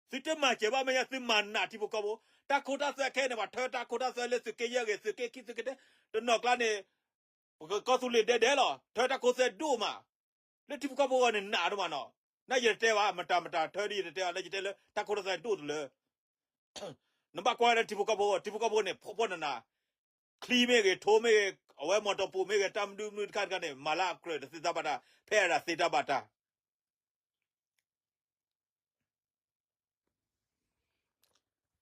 သုတမၤစၢၤဘၣ်မ့ၢ်ညါ သုမၤနးထံဖိကီၢ်ဖိ, တၢ်ခိတၢ်သွဲခဲန့ၣ် ပှၤထၢတၢ်ခိတၢ်သွဲလၢသုးက့ယဲၢ်ဂ့ၤ သုးက့ခံ သုးက့တဲ, တနီၤကျါန့ၣ်, ပကီၢ်သူလ့ၤဒဲဒဲလီၤ ထၢတၢ်ခိသွဲဒိၣ်မး, လၢထံဖိကီၢ်ဖိအဂီၢ်န့ၣ် နးဒိၣ်မးနီၤ, နယတတဲဘၣ် မတၤမတၤထၢဒ်ယတတဲဘၣ် လၢယတဲလၢ တၢ်ခိတၢ်သွဲဒိၣ်တလၢ နဘၣ်ကွၢ်လၢထံဖိကီၢ်ဖိအဂီၢ် ထံဖိကီၢ်ဖိန့ၣ် ဖှီၣ်ဖှီၣ်နးနး, ချံမ့ၢ်ဂ့ၤ ထိမ့ၢ်ဂ့ၤ အဝဲမီၢ်တီပူၤမ့ၢ်ဂ့ၤ တၢ်မနုၤမနုၤတခါတခါန့ၣ် မၤလၢအကြၢးတသ့တၢ်ဘၣ်တၢ် ဖဲအဒၣ်သ့တၢ်ဘၣ်တၢ်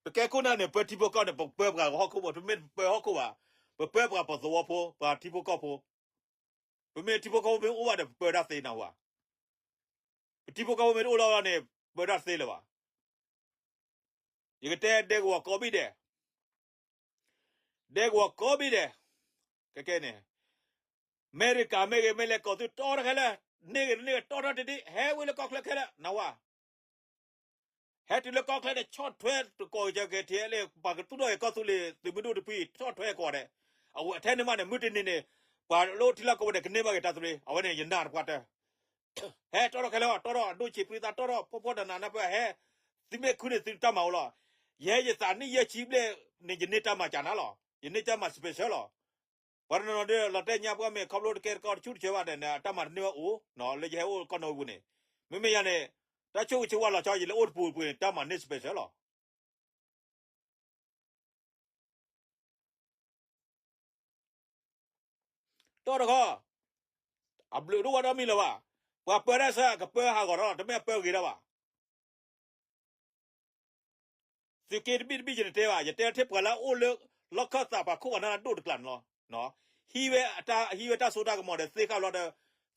ပကဲခိၣ်နၢ်န့ၣ် ပၢထံဖိကီၢ်န့ၣ် ပပၢပှၤဟီၣ်ခိၣ်ဖိ ပမ့ၢ်ပပၢဟီၣ်ခိၣ်ဘၣ်, ပပၢပှၤပသဝီဖိ ပှၤထံဖိကီၢ်ဖိ, ပမ့ၢ်ထံဖိကီၢ်ဖိမ့ၢ်အိၣ်ဘၣ်ဒီးပပၢတၢ်သ့နၤဝဲ, ပထံဖိကီၢ်ဖိမ့ၢ်တအိၣ်လီၤန့ၣ် ပပၢတၢ်သ့လၢၤဘၣ်. ယကတဲဒဲကဝီၤကိးဘံၣ်ဒဲး, ဒဲကဝီၤကိးဘံၣ်ဒဲး, ကဲကဲန့ၣ်, အမဲရကၤမ့ၢ်ဂ့ၤ မ့ၢ်လဲၤကိးသုတီထီၣ်ခဲလၢာ်, န့ၢ်ဂ့ၤတန့ၢ်ဂ့ၤ တီထီၣ်တဒ့ၣ် ဟဲဝဲလၢကီၢ်ချၢခဲလၢာ် နဝဲ ဟဲတုၤလၢကီၢ်ချၢန့ၣ် ဆီၣ်ထွဲတကိးကဲထီၣ်လၢ ပှၤကသူၣ်ထီၣ်က့ၤကီၢ်သူလ့ၤသုးမုၢ်ဒိၣ်တဖုအံၤ ဆီၣ်ထွဲကိးဂၤဒဲး, အဝဲထဲန့ၣ်မးန့ၣ် မုၢ်တနံၤန့ၣ် ပှၤလၢထံလီၢ်ကီၢ်ပူၤန့ၣ် ကန့ၢ်ဘၣ်က့ၤတၢ်သဘျ့ အဝဲန့ၣ် ယနာ်တပှၢ်တၢၢ် ဟဲတီထီၣ်ခဲလၢာ် တီထီၣ်အဒိၣ်ဆံးပြံသး တီထီၣ်ဖှီၣ်ဖှီၣ်နးနး နၢ်ပၢၢ်ဟဲ, သုမ့ၢ်ခုန့ၣ် သုတၢ်မၤအိၣ်လီၤ. ယဟဲယသးနံၣ်ယဲၢ်ဆံဘျဲၣ်န့ၣ် ယန့ၢ်တၢ်မၤကၢ်နၤလီၤ. ယန့ၢ်တၢ်မၤ special လီၤ. ပှၤတနီၤနီၤဒီး လီၤတဲာ်ညါပှၤမ့ၢ်ခီဖျိတကဲတကီတဆူၣ်တဆၢဘၣ်ဒီး တၢ်မၤတန့ၢ်ဘၣ်အိၣ် လၢယဟဲအိၣ်ကီၢ်နိပူၤန့ၣ်, မ့မ့ၢ်ယၤန့ၣ် တၢ်ဆိၣ်ဂ့ၤဆိၣ်ဝါလီၤဆီ ယလဲၤအိၣ်တပူၤတပူၤန့ၣ် တၢ်မၤန့ၢ် special လီၤ. တီတခီ, အဘျုးဒိၣ်ဝဲဒီးမံၤလၢၤဘၣ်. ပှၤပၢတၢ်ဆၢကပၢဟးဂီၤထီၣ်လီၤ, တမ့ၢ်အပၢဂ့ၤတၢ်ဘၣ်. သုးက့တဘ့ၣ်တဘ့ၣ်ယတတဲဘၣ်, ယတဲထဲပှၤလၢအအိၣ်လၢ လီၢ်ခၢၣ်သးပှၤခိၣ်အနၢ်ဒိၣ်တကျါန့ၣ်လီၤ. ဟံးဝဲတၢ်, ဟံးဝဲတၢ်စိတၢ်ကမီၤဒီးသ့ဃာ်ဘျီဒီး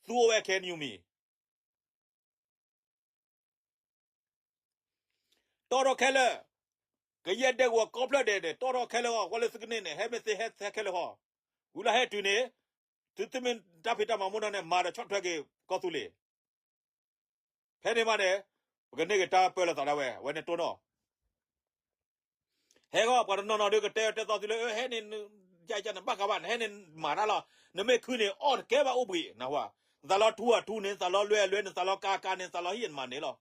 သူအိၣ်ဝဲခဲနယူမံၤ တီၣ်ထီၣ်ခဲလၢာ်, ကယဲၢ်ဒဲကဝီၤကီၢ်ဖျၢၣ်ဒဲးန့ၣ် တီၣ်ထီၣ်ခဲလၢာ်အဂီၢ်, ကွၢ်လၢသုကန့ၢ်န့ၣ် ဟဲမ့ၢ်သ့ဟဲခဲလၢာ်ဃီ, ဝံၤလီၤဟဲတုၤန့ၣ်, သုသုမ့ၢ်တၢ်ဖံးတၢ်မၤမူဒါန့ၣ် မၤဒီးဆီၣ်ထွဲက့ၤကီၢ်သူလ့ၤ ဖဲန့ၣ်မးန့ၣ်, ပကန့ၢ်က့ၤတၢ်ပၢလီၤသးဒၣ်ဝဲ, အဝဲန့ၣ်တိၢ်နီၣ် ဟဲဂီၢ် ပှၤတနီၤနီၤဒီးကတဲတဲသီသုလၢ ဟဲန့ၣ်, ယကန့ၣ် ဘၣ်ကးဘၣ်န့ၣ် ဟဲန့ၣ်မၤတၢ်လီၤ, နမ့ၢ်ခုန့ၣ် အီၣ်တကဲဘၣ်အိၣ်ဘှံးနဟါ, နသးလီၤထူအထူန့ၣ် နသးလီၤလွဲအလွဲန့ၣ် နသးလီၤကါကါန့ၣ် နသးလီၤဟံၣ်နမၤန့ၣ်လီၤ.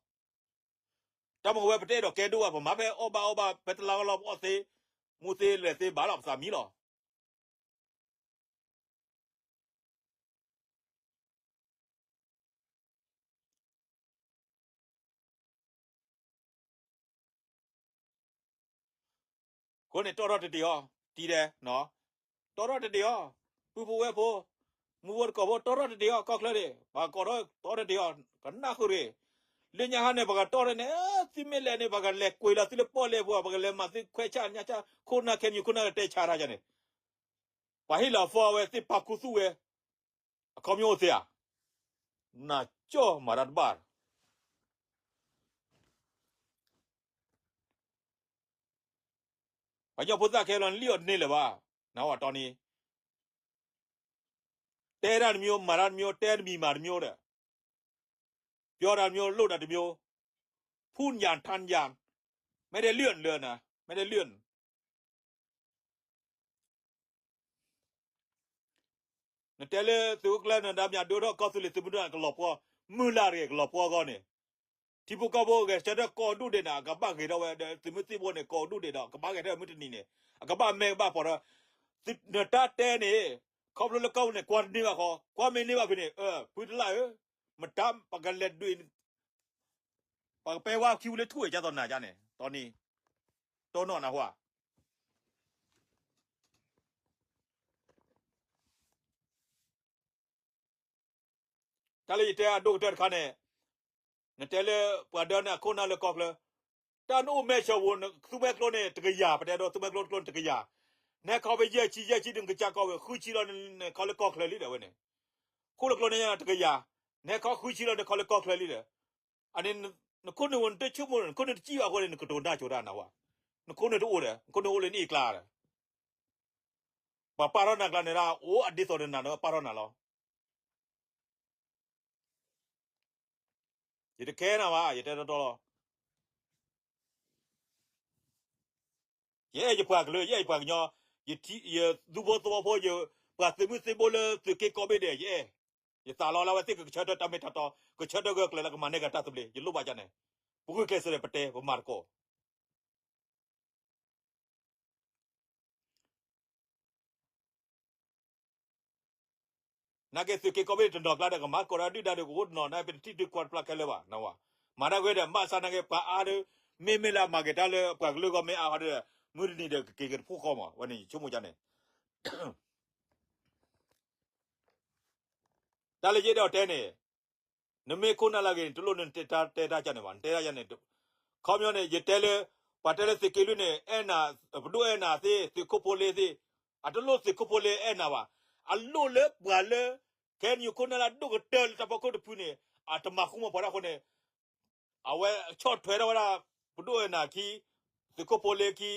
တၢ်မ့ၢ်ဝဲပတဲဒီးကဲဒိၣ်ဘၣ် ပမၤဖဲအီၣ်ဘၣ်အီၣ်ဘၣ် ဖဲတလါလီၤ ပအီၣ်သ့, မူသ့လဲၤသ့ဘၣ်လီၤ ပသးမံလီၤ. အဃိန့ၣ် တီၣ်ထီၣ်တဒံးအီၤ, တံၤဒဲး, တီၣ်ထီၣ်တဒံးအီၤ, ပုၢ်ဖိဝဲၢ်ဖိ, မူဖိတကိးဖိ တီၣ်ထီၣ်တဒံးအီၤ ကီၢ်ချၢန့ၣ် ပှၤကိးထီၣ်တီၣ်ထီၣ်တဒံးအီၤ ကနၣ်ဃုာ်တဂ့ၤ, လၢညါဟါန့ၣ် ပကတီၣ်ထီၣ်န့ၣ် သုမ့ၢ်လဲၤန့ၣ် ပကလဲၤကွံာ်လီၤသုလၢပီၣ်လဲၣ်ပူၤ ပကလဲၤမၤသုခွဲးဆၣ်ညါဆၣ် ခိၣ်နၢ်ခဲနံၤ ခိၣ်နၢ်ကတဲဆါတၢ်န့ၣ် ပှၤဟ့ၣ်လီၤအဖီဝဲသ့ၣ်ပာ်ခူသူၣ်ဝဲ, အခီပညီအိၣ်သ့ဧါ, နကၠီၣ်မၤတၢ်တဘၣ် ပှၤကညီဖိသၣ်ခဲလၢာ် နလံၣ်အီၤတန့ၢ်လၢၤဘၣ်, နဝဲတီနံၤ, တဲတၢ်တမျိုး မၤတၢ်တမျိုး တဲတမံၤမၤတမျိုးဒီး, ပြောတမျိုး လုပ်တမျိုး, ဖူညံထန်ယံ, မဲဒဲလၢၢ်လၢန, မဲဒဲလၢၢ် နတဲလၢသုးခိၣ်ကျၢၢ်နဒါမၠးဒိၣ်ထီၣ်ကီၢ်သူလ့ၤသုးမုၢ်ဒိၣ်ကလီၤပှီၢ်, မုၢ်လၢ်တဂ့ၤကလီၤပှီၢ်အဂီၢ်န့ၣ်, ထံဖိကီၢ်ဖိဂဲၤဆၢထၢၣ်ကိးဒူၣ်ဒဲးဒီး အကဘၣ်ဂ့ၤထီၣ်ဝဲဒီးသုးမုၢ်သံၣ်ဘိန့ၣ် ကိးဒူၣ်ဒဲးဒီး ကဘၣ်ဂဲၤထီၣ်မုၢ်တနံၤန့ၣ်, အကဘၣ်မဲကဘၣ်ပှၤဒီး, နတၢ်တဲန့ၣ်, ခီဖျိလၢကီၢ်ပူၤန့ၣ် ကွၢ်တန့ၢ်ဘၣ်ဃီ, ကွၢ်မ့ၢ်န့ၢ်ဘၣ်ဖဲန့ၣ်, ဖုတလၢ်ဧၢ, မတၤပကလဲၤဒွံး ပှၤကပဲဝါခံဝံၤလၢထူၣ်ဝဲကၢ်သိးနၤကန့ၣ် တီနံၤ, တီနီၣ်နဟါ, တၢ်လၢယတဲအဒိၣ်ကတၢၢ်တခါန့ၣ်, နတဲလၢပှၤဒၢန့ၣ်အခိၣ်နၢ်လၢကီၢ်ချၢ, တၢ်နအိၣ်မဲာ်ဆှးဝိၤ သူဝဲကျိန့ၣ်တကယၤ, ပတဲဒီးသူဝဲကျိတကျိန့ၣ်တကယၤ, နဟဲခီဖဲယဲၢ်ဆံ ယဲၢ်ဆံဒီးနကစၢ်ကီၢ်ဝဲ ဃုဆံလီၤနခီလၢကီၢ်ချၢလံဒီးဝဲန့ၣ်, ခိၣ်လၢကျိန့ၣ်တကယၤ, နဟဲခီဃုဆံလီၤနခီလၢကီၢ်ချၢလံဒီး, အန့ၣ်, နခိၣ်နူာ်ဝဲနတဆိကမိၣ် နခိၣ်နူာ်တစံၣ်ဘၣ်အဃိန့ၣ် နကတိၤတၢ်ကၠိတၢ်နၤဝဲ, နခိၣ်နူာ်တအိၣ်ဒီး နခိၣ်နူာ်အိၣ်လၢနအ့ၣ်ကျါဒီး, ပှၤပာ်ထီၣ်နၤကျါန့ၣ်ဒၣ် အိၣ်အဒ်သိးဒီးနၤဒီးပာ်ထီၣ်နၤလီၤ. ယတခဲနၤဘၣ် ယတဲတီတီလီၤ. ယအဲၣ်ယပှၤကလုာ် ယအဲၣ်ယပှၤကညီ, ယသူဖိသဝီဖိ ယပှၤသုးမုၢ်သံၣ်ဘိလၢသုးက့ကိးဘ့ၣ်ဒဲး ယအဲၣ်, ယသးလီလၢအဝဲသ့ၣ်ကကဆၢထၢၣ်တၢ်မ့ၢ်တၢ်တီ, ကဆၢထၢၣ်ဂၢၢ်ကျၢၤလၢကမၤန့ၢ်က့ၤတၢ်သဘျ့, ယလိၣ်ဘၣ်ဒ်န့ၣ်, ပဂုာ်ကျဲးစၢးဒီးပတဲပမၤသကိး နာ်က့သုးက့ကိးဘ့ၣ်တနီၤကျါဒီး ကမၤသကိးတၢ်ဒုၣ်ဒါဒီးကအိၣ်တနီၤ နာ်က့ပတထံၣ်ဒုးကွၢ်တဖျါခဲလၢာ်ဘၣ်, မၤတၢ်ဂ့ၤဒီး ဘၣ်ဆၣ်နာ်က့ပှၤအါဒီး မ့မ့ၢ်လၢအမၤက့ၤတၢ်လၢပှၤကလုာ်ဂီၢ်မ့ၢ်အါဟီဒီး မုၢ်တနံၤဒီးကက့ၤက့ၤတဖုဃီမး ဝဲန့ၣ်ဆိကမိၣ်ဒ်န့ၣ် တၢ်လၢယအဲၣ်ဒိးတဲန့ၣ်, နမ့ၢ်ခိၣ်နၢ်လၢအဂ့ၤန့ၣ် တလိၣ်နတဲတၢ်ကန့ၣ်ဘၣ်, နတဲတၢ်ယၤန့ၣ်, ခီပညီန့ၣ် ယတဲလၢ ပှၤတဲလၢသုးက့လွံၢ်န့ၣ် အဲၣ်နၤ, ပဒိၣ်အဲၣ်နၤသ့, သုးခိၣ်ဖိလ့သ့, အတလိၣ်သုးခိၣ်ဖိလ့အဲၣ်နၤဘၣ်, အလိၣ်လၢပှၤလၢ ခဲနံၣ်ခိၣ်နၢ်လၢအဒိၣ်ကတၢၢ်လၢတၢ်ဖီခိၣ်တဖုန့ၣ်, အတမၤဃူမၤဖိးတၢ်အဃိန့ၣ်, အဝဲဆီၣ်ထွဲထီၣ်ဝဲဒၣ် ပဒိၣ်အဲၣ်နၤခံ, သုးခိၣ်ဖိလ့ခံ,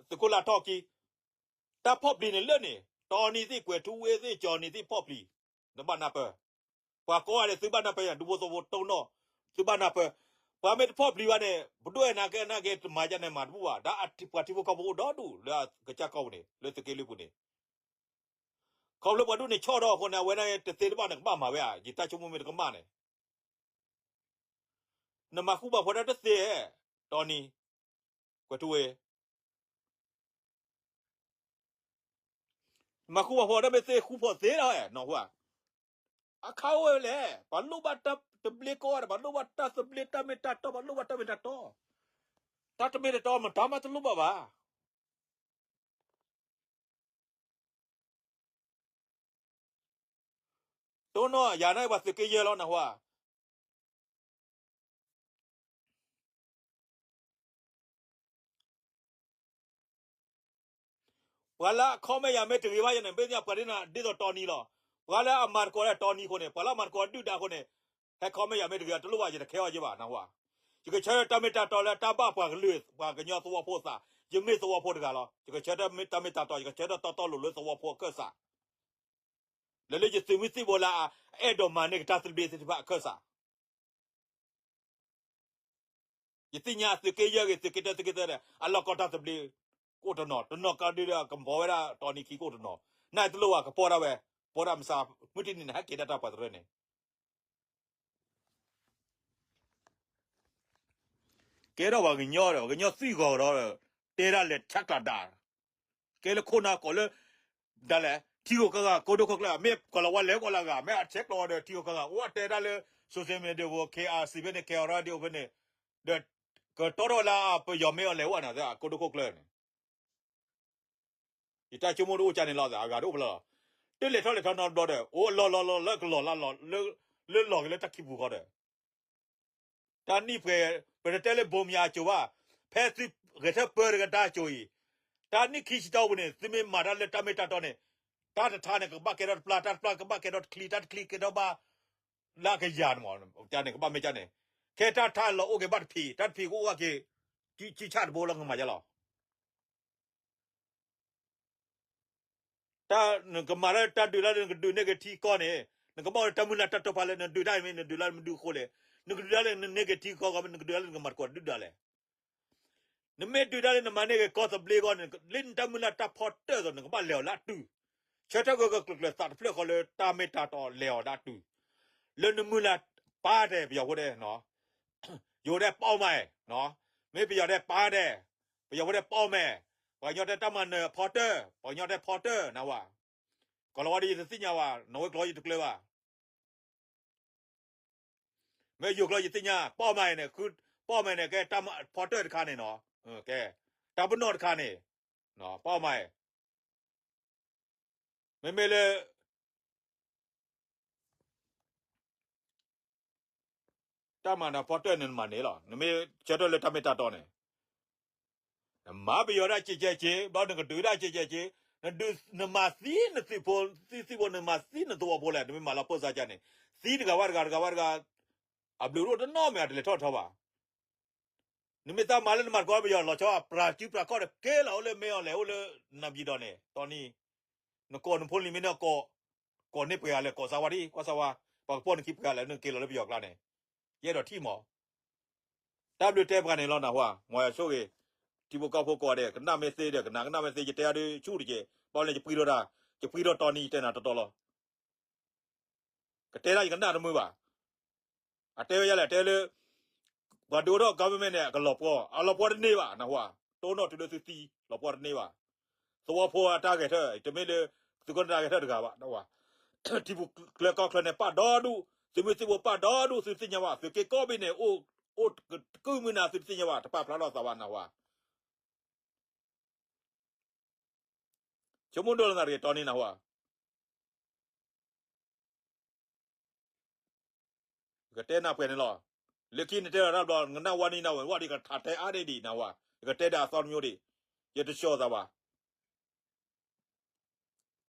သုးခိၣ်လၢ်ထီၣ်ခံ တၢ်ဖီၣ်ပျံၤန့ၣ်လၢန့ၣ် တီနံၤသ့ၣ် ကွဲၤထူဝ့သ့ၣ် ကၠီနံၤသ့ၣ်ဖီၣ်ပျံၤ, နဘၣ်နၢ်ပၢၢ်, ပှၤကိးဂၤဒဲးသုဘၣ်နၢ်ပၢၢ်ယၤ ဒူဖိသဝီဖိတိၢ်နီၣ်, သုဘၣ်နၢ်ပၢၢ်, ပှၤမ့ၢ်တဖီၣ်ပျံၤဘၣ်န့ၣ် ပဒိၣ်အဲၣ်နၤကဲနၤက့ၤတမၤယၤန့ၣ် မၤတဘူၣ်ဘၣ်, ဒ်ပှၤထံဖိကီၢ်ဖိအိၣ်ဒီဒူၣ်လၢကစၢ်ကီၢ်ပူၤန့ၣ် လၢသုးက့လွံၢ်ပူၤန့ၣ် ခီဖျိပှၤဒိၣ်န့ၣ်ဆီၣ်ဒီးအဃိန့ၣ် အဝဲန့ၣ်တသ့တဘၣ်န့ၣ် ကဘၣ်မၤဝဲဧါ, ယတၢ်ဆိကမိၣ်မ့ၢ်တကမၣ်န့ၣ်, နမၤဃူမၤဖိးတၢ်တသ့ဧါ, တီနံၤ, ကွဲၤထူဝ့ မၤဃူမၤဖိးတၢ်မ့ၢ်သ့ဃူဖိးသ့လီၤ, နီၢ်ဟူဧါ, အခါအိၣ်ဝဲလဲၣ်, ပှၤလိၣ်ဘၣ်တၢ်သဘျ့ကိးဂၤဒဲး, ပှၤလိၣ်ဘၣ်တၢ်သဘျ့ တၢ်မ့ၢ်တၢ်တီ, ပှၤလိၣ်ဘၣ်တၢ်မ့ၢ်တၢ်တီ, တၢ်တမ့ၢ်တတီ မတၤမးတလိၣ်ဘၣ်ဘၣ်. တိၢ်နီၣ်ယၤန့ၣ် ပှၤသုးက့ယဲၢ်လီၤ နၢ်ဟူဧါ, ပှၤလၢအခီမဲယၤမ့ၢ်တဂ့ၤဘၣ်ယဲန့ၣ် မ့ၢ်သ့ၣ်ညါပှၤဒ်န့ၣ် ဒ်သိးတီနံၤလီၤ. ပှၤလၢအမၤသကိးဒီးတီနံၤအဃိန့ၣ် ပှၤလၢအမၤသကိးဒုၣ်ဒါအဃိန့ၣ် ဟဲခီမဲယၤမ့ၢ်တဂ့ၤ တလိၣ်ဘၣ် ယတခဲအီၤယဲဘၣ် နၢ်ဟူဧါ. ယကဆၢထၢၣ်တၢ်မ့ၢ်တၢ်တီလၢတၢ်ဘၣ်ပှၤကလုာ် ပှၤကညီသဝီဖိအသး, ယမ့ၢ်သဝီဖိတဂၤလီၤ. ယကဆၢထၢၣ်တၢ်မ့ၢ်တၢ်တီ ယကဆၢထၢၣ်တီတီလိၤလိၤလၢသဝီဖိအခၢၣ်စး လၢလၢယသုးမုၢ်သံၣ်ဘိလၢအအဲၣ်ဒိးမၤန့ၢ်က့ၤတၢ်သဘျ့သ့ၣ်တဖၣ်အခၢၣ်စး ယသ့ၣ်ညါသုးက့ယဲၢ်ဂ့ၤ သုးက့တၢ သုးက့သၢဒီး အလီၢ်ကီတၢ်သဘျ့ ကအိၣ်တနီၤ, တနီၤကဒီးဒီးကဘီဝဲဒၣ်တီနံၤခံကအိၣ်တနီၤ, နတလိၣ်ဘၣ် ကပီၢ်ဒၣ်ဝဲ, ပီၢ်ဒၣ်မဆါ, မုၢ်တနံၤန့ၣ် ဟဲက့ၤဒၣ်တၢ်ပှၤတရၢန့ၣ် ကဲထီၣ်ပှၤကညီဒီး ပှၤကညီသွံၣ်ဂီၤဒီး တဲဒၣ်လဲာ်ဆါကျးဒၣ်, ကဲလၢခိၣ်နၢ်ကိးလၢ ဒၣ်လဲာ် ထံဂုၤကီၢ်ဂၤ ကိးဒိၣ်ခိၣ်ကျၢၢ် မ့ၢ်ကီၢ်လီၤဝါလဲၤကီၢ်လၢအဂၤ မ့ၢ်အဆဲးကျိးဒီးထံဂုၤကီၢ်ဂၤ အိၣ်အတဲဒၣ်လၢ social media ဖဲ KRC ဖဲန့ၣ် KRD ဖဲန့ၣ်, ဒီးကတီၢ်ထီၣ်ဝဲလၢပယီၤမ့ၢ်အီၤလဲၤအိၣ်န့ၣ် ကိးဒိၣ်ခိၣ်ကျၢၢ်န့ၣ် ယတၢ်ဆိကမိၣ်တအိၣ်ကၢ်န့ၣ်လီၤ အဂၤတအိၣ်ဖဲလီၤလီၤ, တလဲၤထီၣ်လဲၤထီၣ်နီတဘျီဒီး အိၣ်လီၤလီၤလီၤလၢကလီၤလၢလီၤ လၢလီၤက့ၤလၢတၢ်ခံပူၤဃီဒီး တၢ်နံၣ်ပှဲၤ ပတတဲလၢဘိမၠးအစိၤဘၣ်, ဖဲသုဂဲၤထၢၣ်ပၢတကဒါအစိၤအံၤ, တၢ်နံၣ်ခံဆံတီၢ်ပူၤန့ၣ် သုမ့ၢ်မၤတၢ်လၢတၢ်မ့ၢ်တၢ်တီန့ၣ်, တၢ်တထါန့ၣ် ကဘၣ်ကဲထီၣ်တပျၢ်, တၢ်တပျၢ်ကဘၣ်ကဲထီၣ်တချံ, တၢ်တချံကဲထီၣ်ဘၣ် လၢအကယၤန့ၣ်မး, ကန့ၣ်ကဘၣ်မ့ၢ်ကန့ၣ်, ခဲတၢ်ထါလီၤအိၣ်က့ၤဘၣ်တဖံး, တၢ်တဖံးကအိၣ်ဘၣ်က့ၤ ကံဆၣ်တဘိလီၤ ကမၤယါလီၤ တၢ်နကမၤလၢတၢ်ဒုးလၢနကဒုးန့ၢ်က့ၤထံကီၢ်န့ၣ်, နကဘၣ်အိၣ်လၢတၢ်မုၢ်လၢ်တၢ်တိာ်ဖးလၢနဒုးတၢ်အံၤမ့ၢ် နဒုးလၢနမ့ၢ်ဒုးအဃိလဲၣ်, နကဒုးတၢ်လၢနန့ၢ်က့ၤထံကီၢ်ဂီၢ်မ့ၢ် နကဒုးတၢ်လၢနကမၤသကိးဒုၣ်ဒါလဲၣ်. နမ့ၢ်ဒုးတၢ်လၢနမၤန့ၢ်က့ၤကီၢ်သဘျ့ဂီၢ်န့ၣ် လၢနတၢ်မုၢ်လၢ်တၢ်ဖီတၢၢ်သိး နကဘၣ်လဲၤအီၤလၢအတုၤ, ဆၢထၢၣ်ဂၢၢ်ဂၢၢ်ကျၢၤကျၢၤသးတဖျၢၣ်ဃီလၢတၢ်မ့ၢ်တၢ်တီလဲၤအီၤလၢအတုၤ, လၢနမုၢ်လၢ်ပာ်တဲာ်ပယီၤဖိဒဲး ယိၤဒဲးပီၣ်မး, မ့ၢ်ပယီၤဒဲးပာ်ဒဲး, ပယီၤဖိဒဲးပီၣ်မဲာ်, ပှၤကညီတဲတၢ်မၤနၢၤဖီတၢၢ်, ပှၤကညီတဲဖီတၢၢ်နဝဲ, ကီၢ်လီၤဝါဒီးယတသ့ၣ်ညါဘၣ်, နီၣ်ဝဲကျိာ်ယတကျၢၤဘၣ်, မ့ၢ်ယိၤကျိာ်ယသ့ၣ်ညါ, ပီၣ်မဲာ်န့ၣ်, ပီၣ်မဲာ်န့ၣ် ကဲတၢ်ဖီတၢၢ်တခါန့ၣ်နီၤ, ကဲ, တၢ်ပနီၣ်တခါန့ၣ်, ပီၣ်မဲာ်, မ့မ့ၢ်လၢ တၢ်မၤနၢၤဖီတၢၢ်န့ၣ်နမၤန့ၢ်လီၤ. နမ့ၢ်ဆၢထၢၣ်လၢတၢ်မ့ၢ်တၢ်တီန့ၣ်, နမၤပယီၤဒၣ်စ့ၢ်ကီးစ့ၢ်, ဘျီနကဒုးဒၣ်စ့ၢ်ကီးစ့ၢ်, နဒုးနမၤသံနသုးဖိ, သံသံဖိ နမၤသံနသဝီဖိလဲၣ်, နမ့ၢ်မၤလီၤပၢၢ်စါကန့ၣ်, သံတဂၤဝဲတဂၤတဂၤဝဲတဂၤ, အဘျုးတအိၣ်တနီတမံၤ အတလဲၤထီၣ်ထီဘၣ်. နမ့ၢ်သးမၤလၢနမၤသကိးပယီၤလီၤဆီ ပြၤစုပြၤခီၣ်ဒီးက့ၤလီၤအိၣ်လၢမ့ၢ်အီၤလဲၣ် အိၣ်လၢနၤဘံၣ်ဒီးန့ၣ် တီနံၤ, နကိးနဖိလံၤမ့ၢ်န့ၣ်ကိး, ကိးန့ၢ်ပှဲၤဂၤလဲၣ် ကိးစါဝါဒံး ကွၢ်စါဝါ, ပှၤကပိာ်နခံပှဲၤဂၤလဲၣ် နက့ၤလီၤလၢပယီၤကျါန့ၣ်, ယအဲၣ်ဒိးထံၣ်မး. တၢ်ဘျုးတဲပှၤန့ၣ်လီၤနၢ်ဟူဧါ, မ်ယွၤဆိၣ်ဂ့ၤ, ထံဖိကီၢ်ဖိကိးဂၤဒဲး ကနၣ်မ့ၢ်သ့ဒီး ကနၣ် ကနၣ်မ့ၢ်သ့ ယတဲအါဒုးဆူၣ်တက့ၢ်, ဘၣ်လဲၣ် ယပှံၤဒီးတၢ်, ယပှံၤဒီးတီနံၤ ယတဲနၤတီတီလီၤ. ကတဲဒၣ်ယကနၣ်တမုာ်ဘၣ်. အတဲဝဲဒ်လဲၣ် တဲလၢ ပှၤဒုးအိၣ်ထီၣ် government န့ၣ် အကလီၤပှီၢ်, အလီၤပှီၢ်တန့ၢ်ဘၣ် နၢ်ဟူဧါ, တိၢ်နီၣ်တုၤလၢသုသံ လီၤပှီၢ်တန့ၢ်ဘၣ်. သဝီဖိအတၢ်ဂဲၤထၢၣ် တမ့ၢ်လၢ သုးခိၣ်န့ၣ်တၢ်ဂဲၤထၢၣ်တဂၤဘၣ် နၢ်ဟူဧါ, ထံဖိကျၢၤကီၢ်ချၢန့ၣ် ပာ်ဒီဒူၣ်, သုးမုၢ်သံၣ်ဘိပာ်ဒီဒူၣ် သုတသ့ၣ်ညါဘၣ်, သုးက့ကိးဘ့ၣ်န့ၣ် အိၣ်တကုၢ်မုၢ်နၤ သုတသ့ၣ်ညါဘၣ်, တပာ်ဖျါထီၣ်သးဘၣ် နၢ်ဟူဧါ. ဆိကမိၣ်ဒိၣ်လၢနၤတဂ့ၤ တီနံၤ နၢ်ဟူဧါ. ယကတဲနၤပှဲၤန့ၣ်လီၤ. လၢခံနတဲလီၤတၢ်ဘျီ နကနၣ်ဝါနံၤနၢ်ဝဲ ဝဲဒၣ်ယကထးတဲအါဒံးဒံး နၢ်ဟူဧါ, ယကတဲဒၣ်အသီတမျိုးဒံး, ယတဆှီၣ်သးဘၣ်.